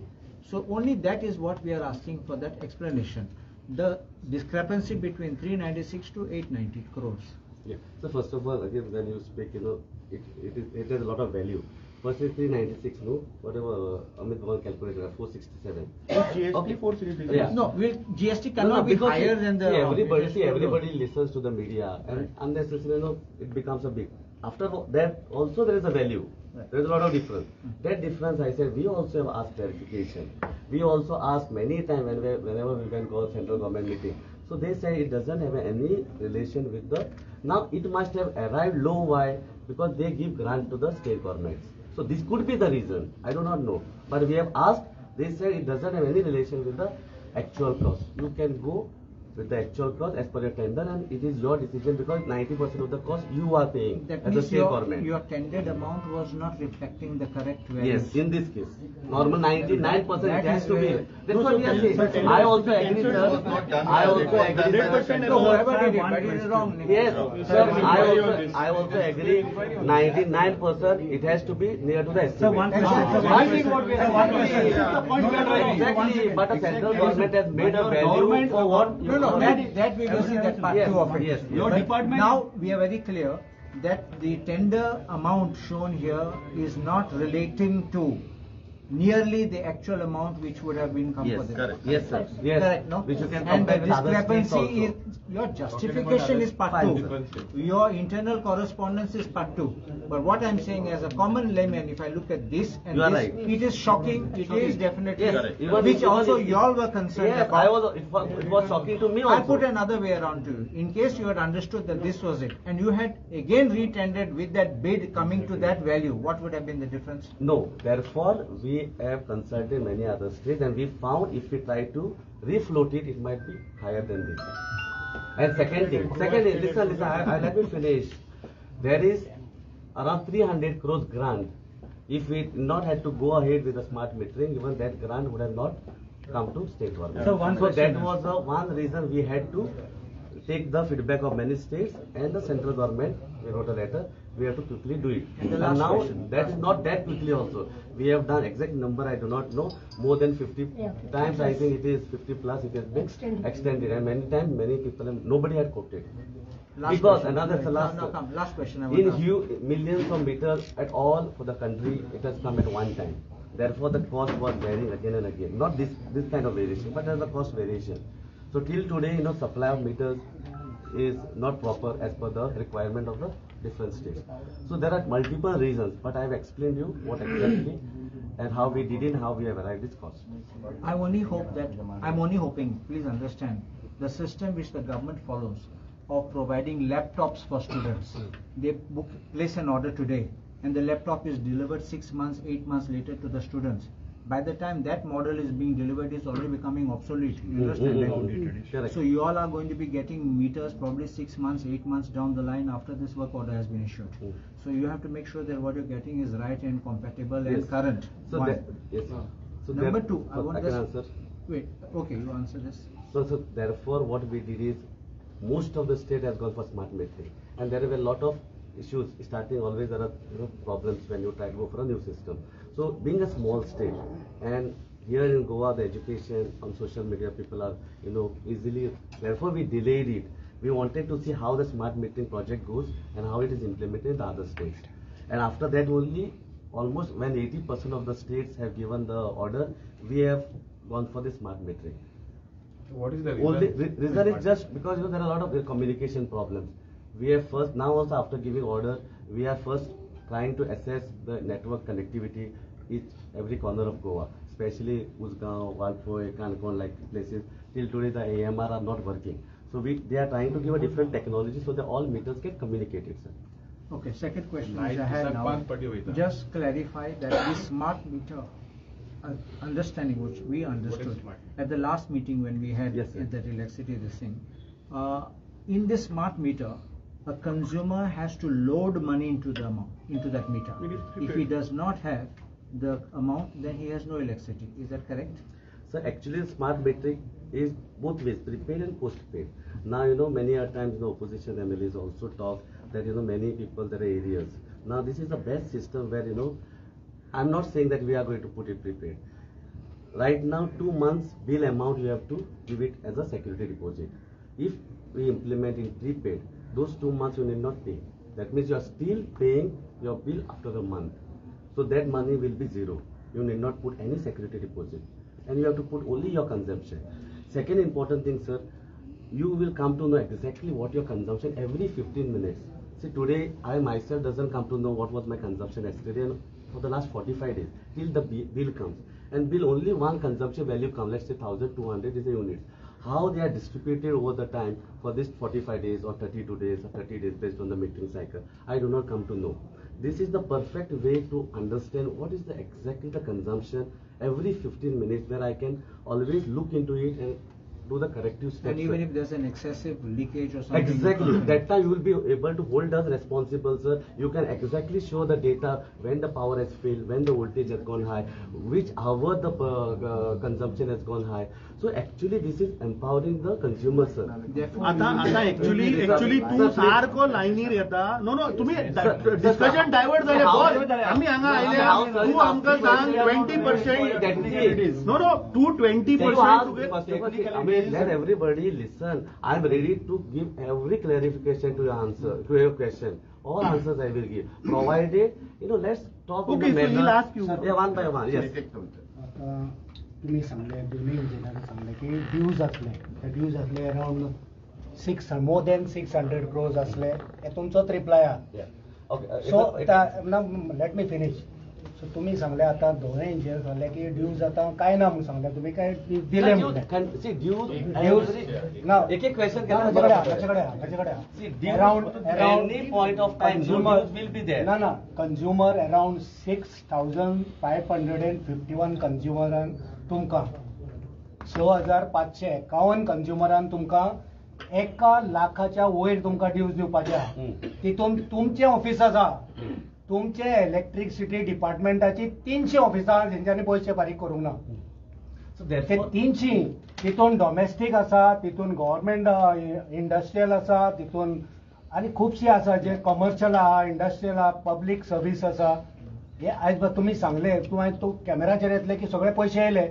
Speaker 5: So only that is what we are asking for, that explanation. The discrepancy between 396 to 890 crores.
Speaker 4: Yeah. So first of all, again, when you speak, you know, it has a lot of value. First is 396, no? Whatever Amit Bhavan calculated, 467.
Speaker 1: GST
Speaker 4: okay.
Speaker 1: 466.
Speaker 4: Yeah.
Speaker 5: No, GST cannot be higher than the...
Speaker 4: See, everybody listens to the media, and right. Unnecessarily, you know, it becomes a big... After that, also there is a value.
Speaker 5: Right.
Speaker 4: There is a lot of difference. That difference, I said, we also have asked clarification. We also asked many times whenever we went to central government meeting. So they say it doesn't have any relation with the... Now it must have arrived low, why? Because they give grant to the state governments. So this could be the reason. I do not know. But we have asked, they said it doesn't have any relation with the actual cost. You can go with the actual cost as per your tender, and it is your decision because 90% of the cost you are paying.
Speaker 5: That
Speaker 4: as
Speaker 5: means
Speaker 4: the state government.
Speaker 5: Your tendered amount was not reflecting the correct value.
Speaker 4: Yes, in this case. Normal 99% it has to be. That's what we are saying. I also agree, sir. I also agree.
Speaker 5: 100% no, whoever did it, but it is wrong.
Speaker 4: Yes, sir, I also agree. 99% it has to be near to the estimate.
Speaker 7: Sir, one question.
Speaker 4: I think what we are saying. Exactly, but the central government has made a value for what?
Speaker 5: No, that we will see that part two of it.
Speaker 4: Yes,
Speaker 7: your department.
Speaker 5: Now we are very clear that the tender amount shown here is not relating to nearly the actual amount which would have been come for them.
Speaker 4: Correct. Yes, sir. Yes,
Speaker 5: correct. No?
Speaker 4: Which you can
Speaker 5: and the
Speaker 4: compare with other states
Speaker 5: discrepancy
Speaker 4: also.
Speaker 5: is your justification is part two. Your internal correspondence is part two. But what I'm saying as a common layman, if I look at this and
Speaker 4: you are
Speaker 5: this,
Speaker 4: right.
Speaker 5: It is shocking. It is definitely,
Speaker 4: yes, even,
Speaker 5: which also you all were concerned
Speaker 4: yes,
Speaker 5: about.
Speaker 4: It was shocking to me also.
Speaker 5: I put another way around to you. In case you had understood that this was it, and you had again retendered with that bid coming to that value, what would have been the difference?
Speaker 4: No. Therefore, we have consulted many other states, and we found if we try to refloat it, it might be higher than this. And second thing, listen, let me finish. There is around 300 crores grant. If we not had to go ahead with the smart metering, even that grant would have not come to state government.
Speaker 7: So,
Speaker 4: that was the one reason we had to take the feedback of many states and the central government. We wrote a letter. We have to quickly do it. And now that is not that quickly also. We have done exact number, I do not know, more than 50 times. I think it is 50 plus it has been extended. And many times, many people, have, nobody had quoted.
Speaker 5: Last
Speaker 4: because
Speaker 5: question.
Speaker 4: Another last,
Speaker 5: last question. I
Speaker 4: in huge millions of meters at all for the country, it has come at one time. Therefore, the cost was varying again and again. Not this kind of variation, but there's a cost variation. So till today, you know, supply of meters is not proper as per the requirement of the different states. So there are multiple reasons, but I have explained you what exactly and how we did it, how we have arrived this cost.
Speaker 5: I only hope that, I'm only hoping, please understand, the system which the government follows of providing laptops for students. They place an order today and the laptop is delivered 6 months, 8 months later to the students. By the time that model is being delivered, it's already becoming obsolete. You understand? Right? So you all are going to be getting meters probably 6 months, 8 months down the line after this work order has been issued. So you have to make sure that what you're getting is right and compatible and current.
Speaker 4: So that, yes. So
Speaker 5: number two, I want
Speaker 4: I can answer.
Speaker 5: Wait, okay, you answer this.
Speaker 4: So therefore, what we did is most of the state has gone for smart metering, and there were a lot of issues starting. Always there are problems when you try to go for a new system. So being a small state, and here in Goa the education on social media people are easily, therefore we delayed it. We wanted to see how the smart metering project goes and how it is implemented in the other states. And after that only, almost when 80% of the states have given the order, we have gone for the smart metering.
Speaker 9: What is the reason?
Speaker 4: Only reason is just because there are a lot of communication problems. We have first, now also after giving order, we are first trying to assess the network connectivity each every corner of Goa, especially Usgaon, Valpoi, Canacona like places. Till today the AMR are not working. So they are trying to give a different technology so that all meters get communicated, sir.
Speaker 5: Okay, second question which I had now, just clarify that this smart meter understanding which we understood at the last meeting when we had at the Relaxity this thing, in this smart meter, a consumer has to load money into the amount, into that meter. If he does not have the amount, then he has no electricity. Is that correct?
Speaker 4: So actually, smart metering is both ways, prepaid and postpaid. Now, you know, many a times the opposition MLAs also talk that, you know, many people there are arrears. Now, this is the best system where, you know, I'm not saying that we are going to put it prepaid. Right now, 2 months bill amount you have to give it as a security deposit. If we implement in prepaid, those 2 months you need not pay. That means you are still paying your bill after a month. So that money will be zero. You need not put any security deposit. And you have to put only your consumption. Second important thing, sir, you will come to know exactly what your consumption every 15 minutes. See, today I myself doesn't come to know what was my consumption yesterday and for the last 45 days till the bill comes. And bill only one consumption value comes, let's say 1200 is a unit. How they are distributed over the time for this 45 days or 32 days or 30 days based on the metering cycle, I do not come to know. This is the perfect way to understand what is the exactly the consumption every 15 minutes, where I can always look into it and do the corrective steps.
Speaker 5: And even if there's an excessive leakage or something.
Speaker 4: Exactly. That time you will be able to hold us responsible, sir. You can exactly show the data when the power has failed, when the voltage has gone high, which hour the consumption has gone high. So actually this is empowering the consumer, sir.
Speaker 1: आता actually तू सारको लायनीर येता. No no, तुम्ही discussion divert जाले boss. आमी हांगा आयले, तू आमकां सांग 20%. नो नो, तू 20%
Speaker 4: Let everybody listen. I am ready to give every clarification to your answer, to your question. All answers I will give, provided, you know, let's talk.
Speaker 1: Okay, so he'll ask you.
Speaker 4: Yeah, one by one. Yes.
Speaker 8: तुम्ही सांगले, दोन्ही इंजिनियरांनी सांगले की dues असले, ते dues असले around more than 600 crores असले, हे तुमचोच रिप्लाय आहा. So let me finish. So तुम्ही सांगले आता दोनूय इंजिनियर सांगले की ड्यूज आता काय ना म्हणून सांगले तुम्ही, काय दिले म्हणले.
Speaker 4: ना एक एक क्वेश्चन
Speaker 8: ताचे around
Speaker 4: any point of time will be there.
Speaker 8: ना ना, कंज्युमर अराउंड 6551 कंज्युमरान तुमकां 6551 कंज्युमरान तुमकां 1 लाखाच्या वयर तुमकां ड्यूज दिवपाचे आहा. तितून तुमचें ऑफिस आसा, तुमचे इलेक्ट्रिसिटी डिपार्टमेंटाची 300 ऑफिसां जेंच्यांनी पयशे फारीक करूंक ना, ते 300. तितून डॉमेस्टीक आसा, तितून गव्हर्मेंट इंडस्ट्रियल आसा, तितून आनी खुबशी आसा जे कॉमर्शियल आहा, इंडस्ट्रियल आहा, पब्लीक सर्वीस आसा. हे आयज तुमी सांगले, तूं आयज तूं कॅमेराचेर येतले की सगळे पयशे येयले,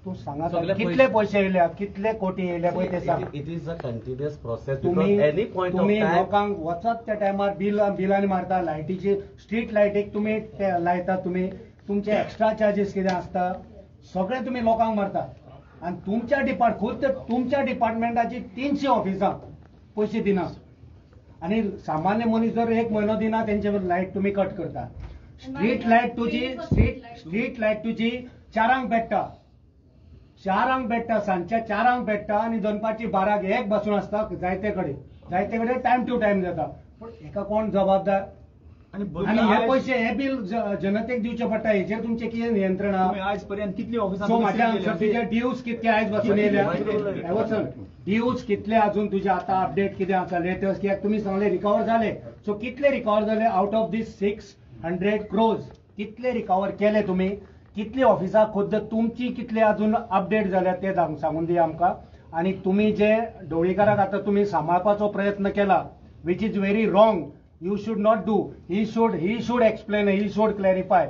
Speaker 8: तूं सांगा कितले पयशे येयल्या, कितले कोटी येयल्या पळय ते सांग.
Speaker 4: It is a continuous process.
Speaker 8: तुमी लोकांक वचत त्या टायमार बिलांनी मारता, लायटीची स्ट्रीट लायटीक तुमी लायता, तुमी तुमचे एक्स्ट्रा चार्जीस कितें आसता सगळे तुमी लोकांक मारता. आनी तुमच्या खुद तुमच्या डिपार्टमेंटाची 300 ऑफिसां पयशे दिना, आनी सामान्य मनीस जर एक म्हयनो दिना तेंचे लायट तुमी कट करता. स्ट्रीट लायट तुजी स्ट्रीट लायट तुजी 4 पेट्टा, 4 पेट्टा, सांजच्या 4 पेट्टा आनी दनपारची 12 एक बसून आसता जायते कडेन, जायते कडेन टायम टू टायम जाता. पूण हेका कोण जबाबदार? आनी हे पयशे हे बील जनतेक दिवचें पडटा, हेचेर तुमचें कितें नियंत्रण आहा?
Speaker 7: आयज पर्यंत कितली ऑफिसां?
Speaker 8: सो म्हाज्या आन्सर तुजे ड्यूज कितके आयज बसून येयल्या, वचन ड्यूज कितले अजून तुजे आतां अपडेट कितें आसा लेटस्ट? कित्याक तुमी सांगले रिकवर जाले, सो कितले रिकवर जाले आवट ऑफ these 600 crores कितले रिकवर केले तुमी? कितली ऑफिसां खुद्द तुमची कितले अजून अपडेट जाल्या ते सांगून दिया आमकां. आनी तुमी जे ढवळीकाराक आतां तुमी सांबाळपाचो प्रयत्न केला, which is very wrong, you should not do. He should explain, he should clarify.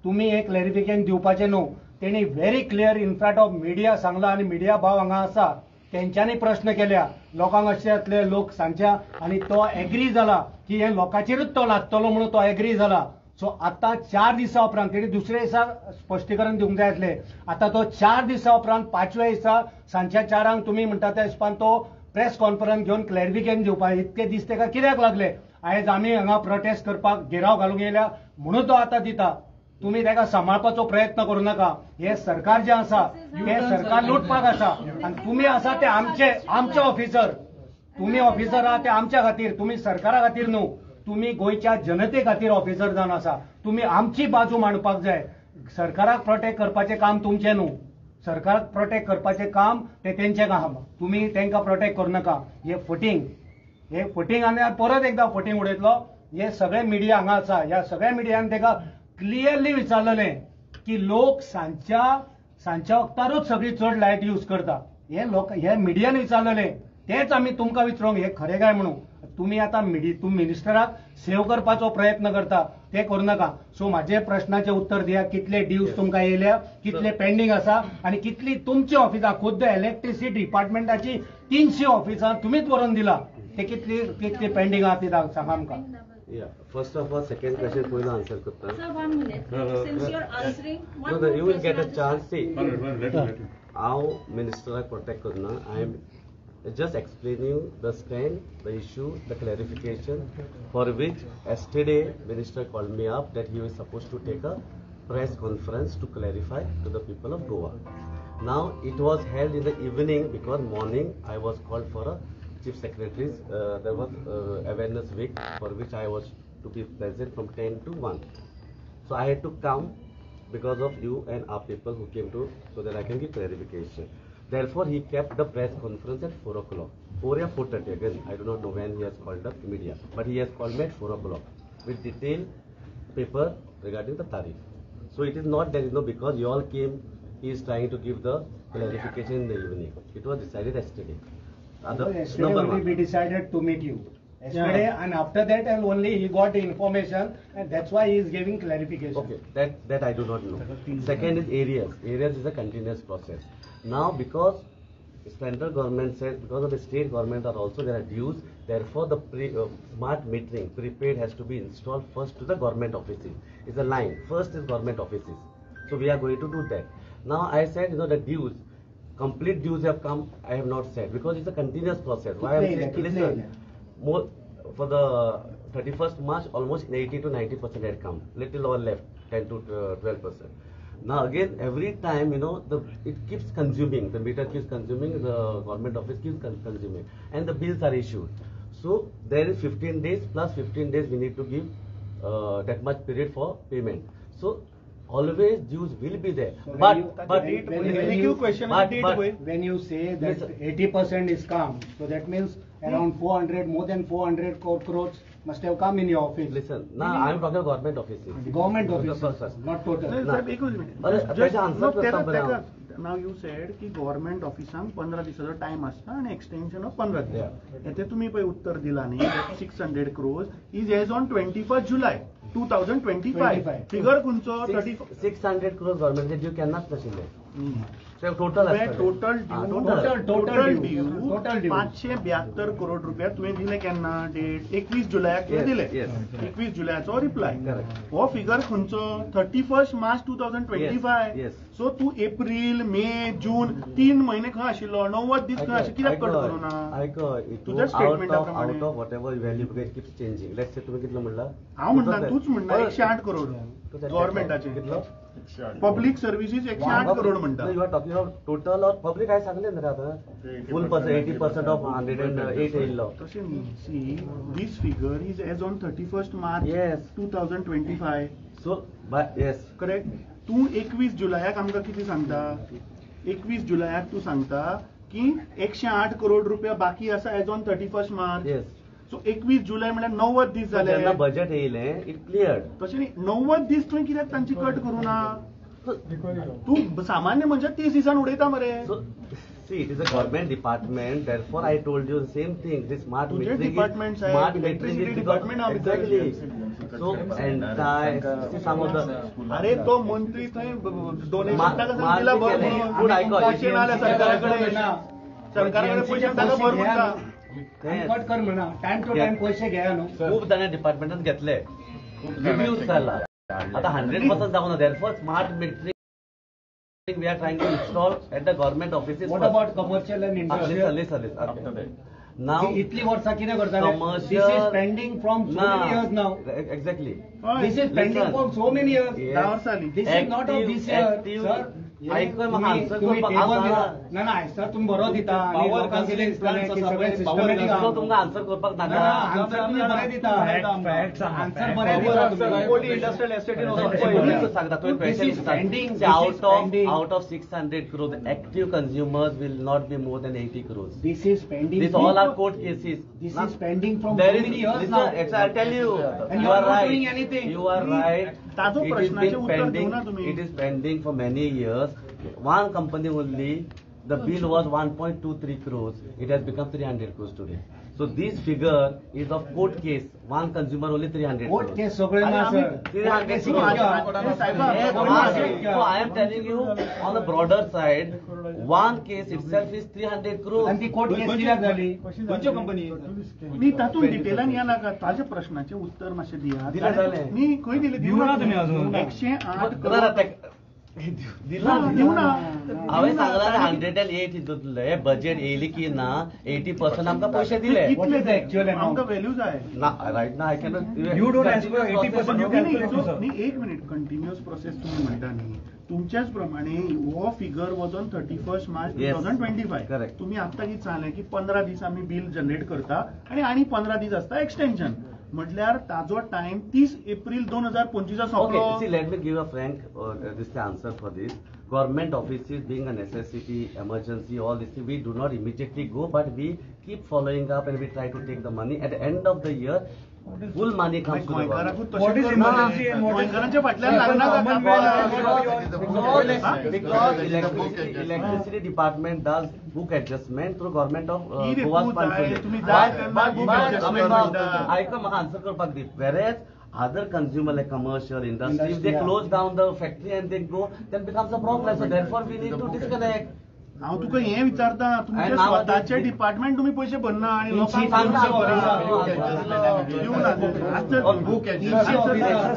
Speaker 8: तुमी हे क्लॅरिफिकेशन दिवपाचें न्हू. तेणी very clear in front of media सांगला, आनी मिडिया भाव हांगा आसा, तेंच्यांनी प्रश्न केल्या लोकांक अशें जातले लोक सांगच्या, आनी तो एग्री जाला की हे लोकांचेरूच तो लागतलो म्हणून तो एग्री जाला. सो आतां 4 दिसां उपरांत तेणी दुसऱ्या दिसा स्पश्टीकरण दिवंक जाय आसलें. आतां तो 4 दिसां उपरांत 5व्या दिसा सांजच्या 4 तुमी म्हणटा त्या हिसपान तो प्रेस कॉन्फरन्स घेवन क्लॅरिफिकेशन दिवपाक इतके दीस तेका कित्याक लागले? आयज आमी हांगा प्रोटेस्ट करपाक घेराव घालूंक येयल्या म्हणून तो आतां दिता. तुमी तेका सांबाळपाचो प्रयत्न करूं नाका. हे सरकार जें आसा हें सरकार लुटपाक आसा, आनी तुमी आसा ते आमचे आमचे ऑफिसर, तुमी ऑफिसर आहा ते आमच्या खातीर, तुमी सरकारा खातीर न्हू, तुमी गोंयच्या जनते खातीर ऑफिसर जावन आसा. तुमी आमची बाजू मांडपाक जाय. सरकाराक प्रोटेक्ट करपाचें काम तुमचें न्हू, सरकाराक प्रोटेक्ट करपाचें काम तें तेंचें काम, तुमी तेंकां प्रोटेक्ट करूं नाका. हे फटींग, हे फटींग आनी परत एकदां फटींग उडयतलो. हे सगळे मिडिया हांगा आसा, ह्या सगळ्या मिडियान तेका क्लियरली विचारलें की लोक सांजच्या वक्तारूच सगळी चड लायट यूज करता, हे लोक हे मिडियान विचारलेले तेच आमी तुमकां विचारूंक हे खरें काय म्हणून. तुमी आतां तुमी मिनिस्टराक सेव करपाचो प्रयत्न करता, ते करूं नाका. सो म्हाजे प्रश्नाचें उत्तर दिया, कितले ड्यूज तुमकां येयल्या, कितले पेंडींग आसा आनी कितली तुमची ऑफिसां, खुद्द इलेक्ट्रिसिटी डिपार्टमेंटाची 300 ऑफिसां तुमीच बरोवन दिला, ते कितली कितली पेंडींग आहा ती सांगा आमकां.
Speaker 4: Yeah, first of all, second question पयलो आन्सर करता.
Speaker 6: Sir, 1 minute. Since you are answering, one
Speaker 4: No, you will get a chance. See,
Speaker 9: Let him.
Speaker 4: हांव मिनिस्टराक प्रोटेक्ट करना. I am just explaining the stand, the issue, the clarification for which yesterday minister called me up that he was supposed to take a press conference to clarify to the people of Goa. Now it was held in the evening because morning I was called for a chief secretary's, there was awareness week for which I was to be present from 10 to 1. So I had to come because of you and our people who came to, so that I can give clarification. Therefore, he kept the press conference at 4 o'clock, 4 or 4:30 again. I do not know when he has called up media, but he has called me at 4 o'clock with detailed paper regarding the tariff. So it is not that, you know, because you all came, he is trying to give the clarification in the evening. It was decided yesterday.
Speaker 8: Yesterday
Speaker 4: Number
Speaker 8: only
Speaker 4: one.
Speaker 8: we decided to meet you. Yesterday,
Speaker 1: Yeah.
Speaker 8: and after that and only he got the information, and that's why he is giving clarification.
Speaker 4: Okay, that I do not know. Second is arrears. Arrears is a continuous process. Now because central government said, because of the state government are also there are dues, therefore the smart metering prepaid has to be installed first to the government offices. It's a line. First is government offices. So we are going to do that. Now I said, you know, the dues, complete dues have come, I have not said, because it's a continuous process. Why I am saying, listen, more for the 31st March, almost 80 to 90% had come, little or left, 10 to 12%. Now again, every time, you know, it keeps consuming, the meter keeps consuming, the government office keeps consuming, and the bills are issued. So there is 15 days plus 15 days we need to give that much period for payment. So always dues will be there.
Speaker 8: So
Speaker 4: but
Speaker 8: when you say that 80% is come, so that means around 400, more than 400 crores must have come in your office.
Speaker 4: Listen, now I am talking about government offices.
Speaker 8: Government offices, not total.
Speaker 1: Now you said की government ऑफिसांक 15 दिसाचो time आसता आनी extension of 15 दीस. हें तुमी पळय उत्तर दिलां न्ही, 600 crores is as on 21 July 2025. Figure खंयचो?
Speaker 4: 600 crores गव्हर्नमेंटचे ड्यू केन्नाच नाशिल्ले. टोटल
Speaker 1: टोटल ड्यू 572 करोड रुपया तुवें दिले केन्ना? डेट 21 जुलयाक तुवें दिले. 21 जुलयाचो रिप्लाय. हो फिगर खंयचो? 31 मार्च 2025. सो तूं एप्रील, मे, जून 3 म्हयने खंय आशिल्लो? 90 दीस खंय आशिल्लो? कित्याक कट करूं ना? तुज्या स्टेटमेंटा प्रमाणे
Speaker 4: out of whatever value because keeps changing. Let's say तुवें कितलो म्हणला?
Speaker 1: हांव म्हणटा, तूच म्हणटा 108 करोड गव्हर्नमेंटाचे.
Speaker 4: कितलो?
Speaker 1: पब्लीक सर्विसीस 108 करोड म्हणटा.
Speaker 4: You are talking of total or public? हांवें सांगलें न्ही रे आतां, फूल पर्संट 80% ऑफ 108 येयल्लो.
Speaker 1: तशें न्ही, see this figure is as on 31 March 2025.
Speaker 4: So yes,
Speaker 1: correct. तूं 21 जुलयाक आमकां कितें सांगता? 21 जुलयाक तूं सांगता की 108 करोड रुपया बाकी आसा एज ऑन 31 मार्च. सो 21 जुलय म्हळ्यार 90 दीस जाले.
Speaker 4: जेन्ना बजेट येयलें it cleared.
Speaker 1: तशें न्ही, 90 दीस तुवें कित्याक तांची कट करूं ना? तूं सामान्य मनशाक 30 दिसान उडयता मरे.
Speaker 4: See, it is a government department. Therefore, I told you the same thing. This smart metering
Speaker 1: department,
Speaker 4: is smart metering is
Speaker 1: department.
Speaker 4: Exactly. So entire see some of the.
Speaker 1: अरे तो मंत्री थंय डोनेशन ताका दिला भर म्हणून. पयशे नाले सरकाराकडे, सरकाराकडे पयशे ताका भर म्हणटा.
Speaker 8: कट कर म्हणा, टायम टू टायम पयशे घेया न्हू.
Speaker 4: खूब जाणां डिपार्टमेंटान घेतले, रिव्यूज जाला. आतां 100% जावना. Therefore, smart metering we are trying to install at the government offices.
Speaker 8: What about commercial and industrial?
Speaker 4: Listen, listen. Now,
Speaker 8: इतली वर्षा कितें करताले? This is pending from so many years now.
Speaker 4: Exactly.
Speaker 8: This is pending from so many years. This is not of this year, sir. ना ना sir, तुमी बरो दिता.
Speaker 4: तुमकां answer करपाक नाका.
Speaker 8: आन्सर तुमी बरें दिता, आन्सर बरें दिता.
Speaker 4: सांगता out of 600 crores active consumers will not be more than 80 crores.
Speaker 8: This is pending.
Speaker 4: This all are court cases.
Speaker 8: This is pending from so many years now.
Speaker 4: I tell you,
Speaker 8: and you are not doing anything.
Speaker 4: You are right.
Speaker 1: ताजो प्रश्नाचें उत्तर दिवना तुमी.
Speaker 4: It is pending for many years. One company only The bill was 1.23 crores. It has become 300 crores today. So this figure is of court case. One consumer only 300
Speaker 8: court
Speaker 4: crores.
Speaker 8: Case सगळे ना sir.
Speaker 4: 300 crores. So I am telling you on the broader side, one case itself is 300 crores.
Speaker 8: आणि ती court केस कित्याक जाली?
Speaker 7: खंयच्यो company?
Speaker 1: न्ही, तातूंत डिटेलान या नाका. ताज्या प्रश्नाचें उत्तर मातशें दिया.
Speaker 4: दिलें जालें.
Speaker 1: न्ही, खंय दिलें?
Speaker 7: दिवना तुमी अजून.
Speaker 1: 108
Speaker 4: ना
Speaker 1: दिला दिवना.
Speaker 4: हांवें सांगलां 108 हितूंतले बजेट येयली की ना 80% आमकां पयशे दिले.
Speaker 1: कितले
Speaker 8: actual amount?
Speaker 1: आमकां व्हॅल्यू जाय
Speaker 4: ना. रायट ना I cannot.
Speaker 7: You don't ask for 80%, you calculate.
Speaker 1: न्ही, एक मिनिट. कंटिन्युअस प्रोसेस तुम्ही म्हणटा न्ही, तुमच्याच प्रमाणे हो figure was on 31 March 2025.
Speaker 4: Correct.
Speaker 1: तुम्ही आत्तां कितें सांगलें की 15 दीस आमी बील जनरेट करता आनी आनी 15 दीस आसता एक्सटेन्शन, म्हटल्यार ताजो टायम 30 एप्रील 2025 सोंपलो.
Speaker 4: Okay, see, let me give a frank this the answer for this. Government offices being a necessity, emergency, all this, we do not immediately go, but we keep following up and we try to take the money. At the end of the year, full money comes to the government.
Speaker 7: What is emergency and what is
Speaker 1: गोंयकारांच्या फाटल्यान लागना.
Speaker 4: Because electricity department does book adjustment through government of Goa's fund.
Speaker 1: तुम्ही जाय तेन्ना book adjustment म्हणटा.
Speaker 4: आयका म्हाका answer करपाक दी. Whereas other consumer like commercial industry, if they close down the factory and they go, then becomes a problem. So therefore we need to disconnect.
Speaker 1: हांव तुका हें विचारता, तुमचे स्वताचे डिपार्टमेंट तुमी पयशे भरना आनी लोकांक दिवना.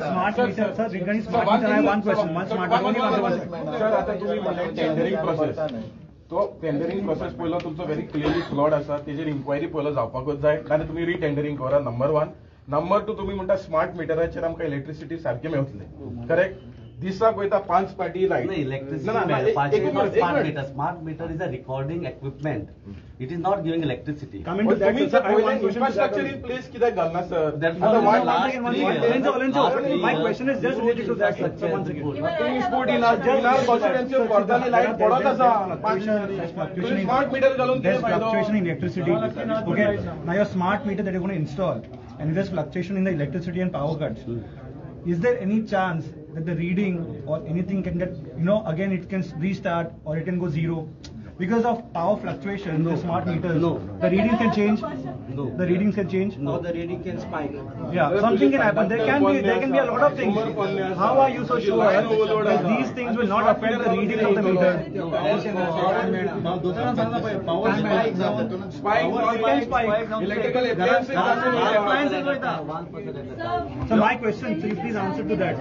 Speaker 7: Smart meter, sir, regarding smart meter, I have one question. One smart meter.
Speaker 9: Sir, आता तुम्ही म्हणले टेंडरिंग प्रोसेस, तो टेंडरिंग प्रोसेस पयलो तुमचो व्हेरी क्लियरली फ्लॉड आसा, तेजेर इन्क्वायरी पयलो जावपाकूच जाय, नाजाल्यार तुमी रिटेंडरिंग करा. नंबर 1. नंबर 2, तुमी म्हणटा स्मार्ट मिटराचेर आमकां इलेक्ट्रिसिटी सारकी मेवतली. करेक्ट. दिसाक वयता 5 पाटी light.
Speaker 4: Electricity smart meter is a recording equipment, it is not giving electricity.
Speaker 9: Infrastructure in place कित्याक घालना sir?
Speaker 7: My question is just related to that.
Speaker 9: Constituency light पडत आसा, स्मार्ट मिटर घालून कितें फायदो?
Speaker 7: Fluctuation in electricity. Okay, now your smart meter that you're going to install, and if there's fluctuation in the electricity and power cuts, is there any chance that the reading or anything can get, you know, again it can restart or it can go zero because of power fluctuation? No. The smart meters,
Speaker 4: no.
Speaker 7: The reading can change.
Speaker 4: No.
Speaker 7: The readings can change.
Speaker 4: No.
Speaker 5: Or the reading can spike.
Speaker 7: Yeah, something can happen. There can be a lot of things. How are you so sure that these things will not affect the reading of the meter?
Speaker 9: Spike. Electrical appliances.
Speaker 7: So my question, please answer to that.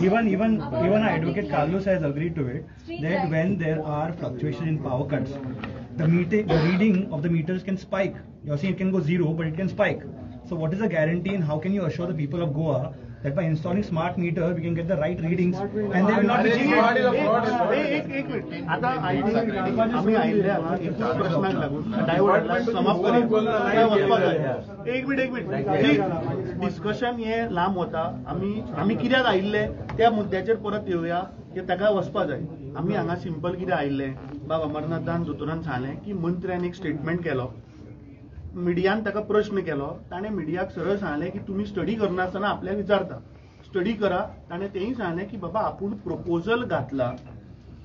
Speaker 7: Even our advocate Carlos has agreed to it, that when there are fluctuations in power cuts, the reading of the meters can spike. You're saying it can go zero, but it can spike. So what is the guarantee and how can you assure the people of Goa that by installing smart meter we can get the right readings and they will not be cheated?
Speaker 1: एक minute. आता आम्ही आयिल्ले हांगा एकूच प्रश्नाक लागून divert समाप्त करूया. एक मिनिट, एक मिनिट. डिस्कशन हे लांब वता. आमी कित्याक आयिल्ले त्या मुद्द्याचेर परत येवया की ताका वचपा जाय. आमी हांगा सिंपल कितें आयिल्ले, बाब अमरनाथान दोतोरान सांगलें की मंत्र्यान एक स्टेटमेंट केलो, मिडियान ताका प्रश्न केलो, ताणें मिडियाक सरळ सांगलें की तुमी स्टडी करनासतना आपल्याक विचारता, स्टडी करा. ताणें तेंय सांगलें की बाबा आपूण प्रपोजल घातला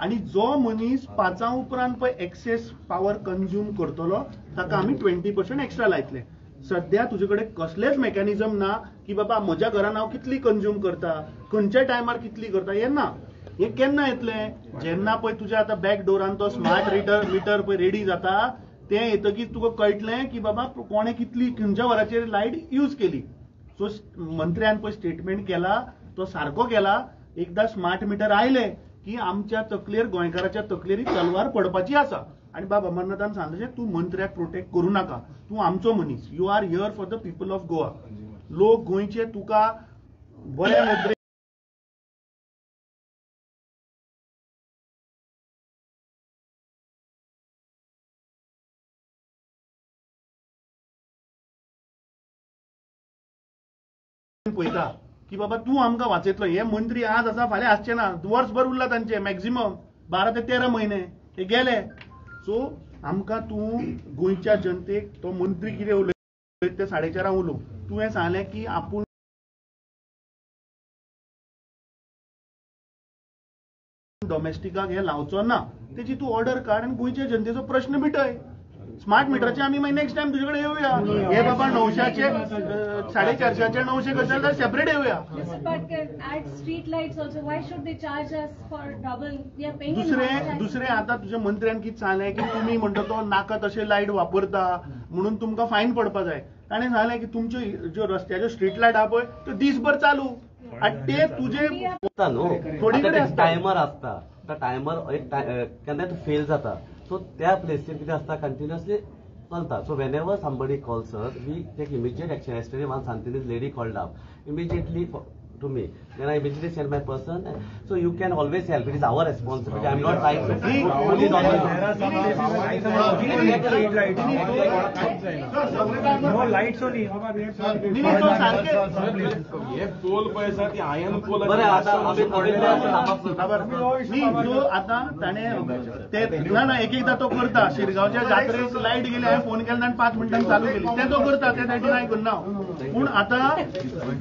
Speaker 1: आनी जो मनीस 5 उपरांत पळय एक्सेस पावर कंज्यूम करतलो ताका आमी 20% एक्स्ट्रा लायतले. सद्या तुजे कडेन कसलेच मेकॅनिजम ना की बाबा म्हज्या घरान हांव कितली कंज्यूम करता, खंयच्या टायमार कितली करता, हें ना. हें केन्ना येतलें? जेन्ना पळय तुज्या आतां बॅक डोरान तो स्मार्ट मिटर पळय रेडी जाता, तें येतकीच तुका कळटलें की बाबा कोणें कितली खंयच्या वराचेर लायट यूज केली. सो मंत्र्यान पळय स्टेटमेंट केला तो सारको केला. एकदां स्मार्ट मिटर आयलें की आमच्या तकलेर, गोंयकाराच्या तकलेर तलवार पडपाची आसा. आनी बाब अमरनाथान सांगलें तूं मंत्र्याक प्रोटेक्ट करूं नाका, तूं आमचो मनीस, you are here for the people of Goa. लोक गोंयचे तुका बऱ्या नदरेन पळयता की बाबा तूं आमकां वाचयतलो. हे मंत्री आज आसा फाल्यां आसचे ना, वर्सभर उरला तांचे मॅक्झिमम 12 ते 13 म्हयने हे गेले. सो आमकां तूं गोंयच्या जनतेक तो मंत्री कितें उलयता ते 4:30 उलोवं. तुवें सांगलें की आपूण डॉमेस्टिकाक हे लावचो ना, तेजी तूं ऑर्डर काड आनी गोंयच्या जनतेचो प्रश्न मिटय. स्मार्ट मिटराचे आमी मागीर नेक्स्ट टायम तुजे कडेन येवया. हे बाबा 900चे 450चे 900 करता जाल्यार सेपरेट येवया. दुसरें दुसरें आतां तुज्या मंत्र्यान कितें सांगलें की तुमी म्हणटा तो नाका तशें लायट वापरता म्हणून तुमकां फायन पडपा जाय. ताणें सांगलें की तुमच्यो ज्यो रस्त्याच्यो स्ट्रीट लायट आहा पळय त्यो दीसभर चालू आनी ते तुजे थोडी कडेन
Speaker 4: टायमर आसता, तो टायमर एक केन्नाय तो फेल जाता. सो त्या प्लेसीर कितें आसता कंटिन्युअसली चलता. So whenever somebody calls us we take immediate action. Yesterday one Santinez lady called up immediately to me, then I immediately send my person. So you can always help, it is our responsibility. I am not trying to
Speaker 7: lights only.
Speaker 9: हे poll पळय आसा ती आयन poll.
Speaker 4: बरें आतां
Speaker 1: आतां ताणें ते ना ना एक एकदां तो करता. शिरगांवच्या जात्रेक लायट गेली, हांवें फोन केला आनी 5 मिनटांक चालू केली, ते तो करता, ते डिनाय करना. पूण आतां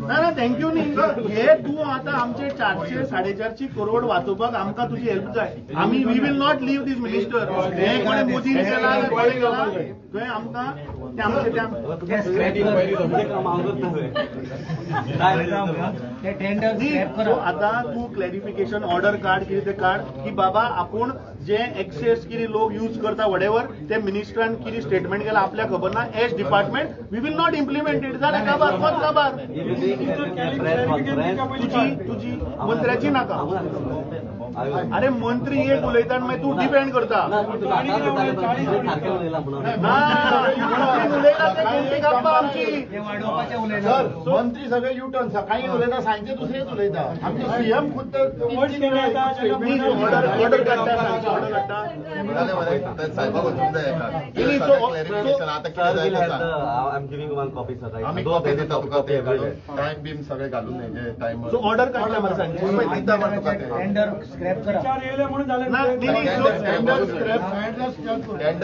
Speaker 1: ना ना thank you न्ही, हे तूं आतां आमचे 400 450 करोड वाचोवपाक आमकां तुजी हेल्प जाय. आमी we will not leave this minister. हे कोणें मोदीन केला कोणें केला तुवें आमकां ते आमचे आतां तूं क्लॅरिफिकेशन ऑर्डर काड, कितें तें काड की बाबा आपूण जे एक्सेस कितें लोक यूज करता वटेवर ते मिनिस्टरान कितें स्टेटमेंट केलां आपल्याक खबर ना. As department we will not implement it. जालें काबार कोत काबार तुजी तुजी मंत्र्याची नाका. अरे मंत्री एक उलयता आनी मागीर तूं डिपेंड करता. आमची
Speaker 3: मंत्री सगळे युटर्न सकाळी उलयता, सांजचे दुसरेच उलयता. आमचे सीएम खुद्द
Speaker 1: ऑर्डर काडटा, ऑर्डर काडटा. ऑर्डर काडला मरे सांजचे
Speaker 3: टेंडर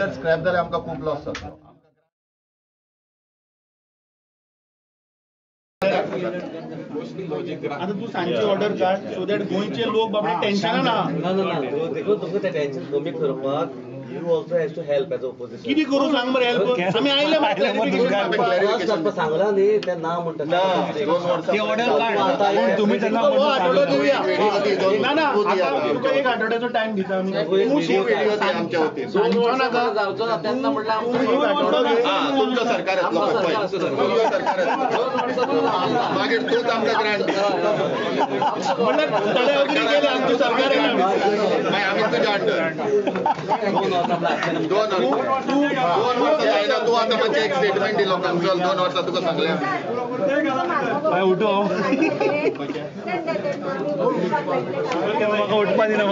Speaker 3: स्क्रॅप जाल्यार आमकां खूब लॉस जाता.
Speaker 1: आतां तूं सांजची ऑर्डर काड सो that गोंयचे लोक बाबडे टेन्शनान ना.
Speaker 4: देखून तुमकां तें टेन्शन कमी करपाक you also has to help as opposition.
Speaker 1: कितें करूं सांग मरे हेल्प. आमी आयले
Speaker 4: सांगला न्ही ते ना म्हणटा
Speaker 1: आठवडो दिवया. ना ना आतां तुका एक आठवड्याचो टायम दिता आमी. सांगचो नाका
Speaker 4: तेन्ना म्हणल्यार
Speaker 1: एक आठवडो
Speaker 3: तुमचो सरकार येतलो, मागीर तूंच आमकां ग्रांट दी.
Speaker 1: म्हणल्यार ताणें अग्री केलें आमचें सरकार येना,
Speaker 3: मागीर आमी तुज्या अंडर. 2 वर्सां जायना तूं आतां मातशें एक स्टेटमेंट दी लोकांक. चल 2 वर्सां तुका सांगलें
Speaker 7: उठो म्हाका उठपा दिना.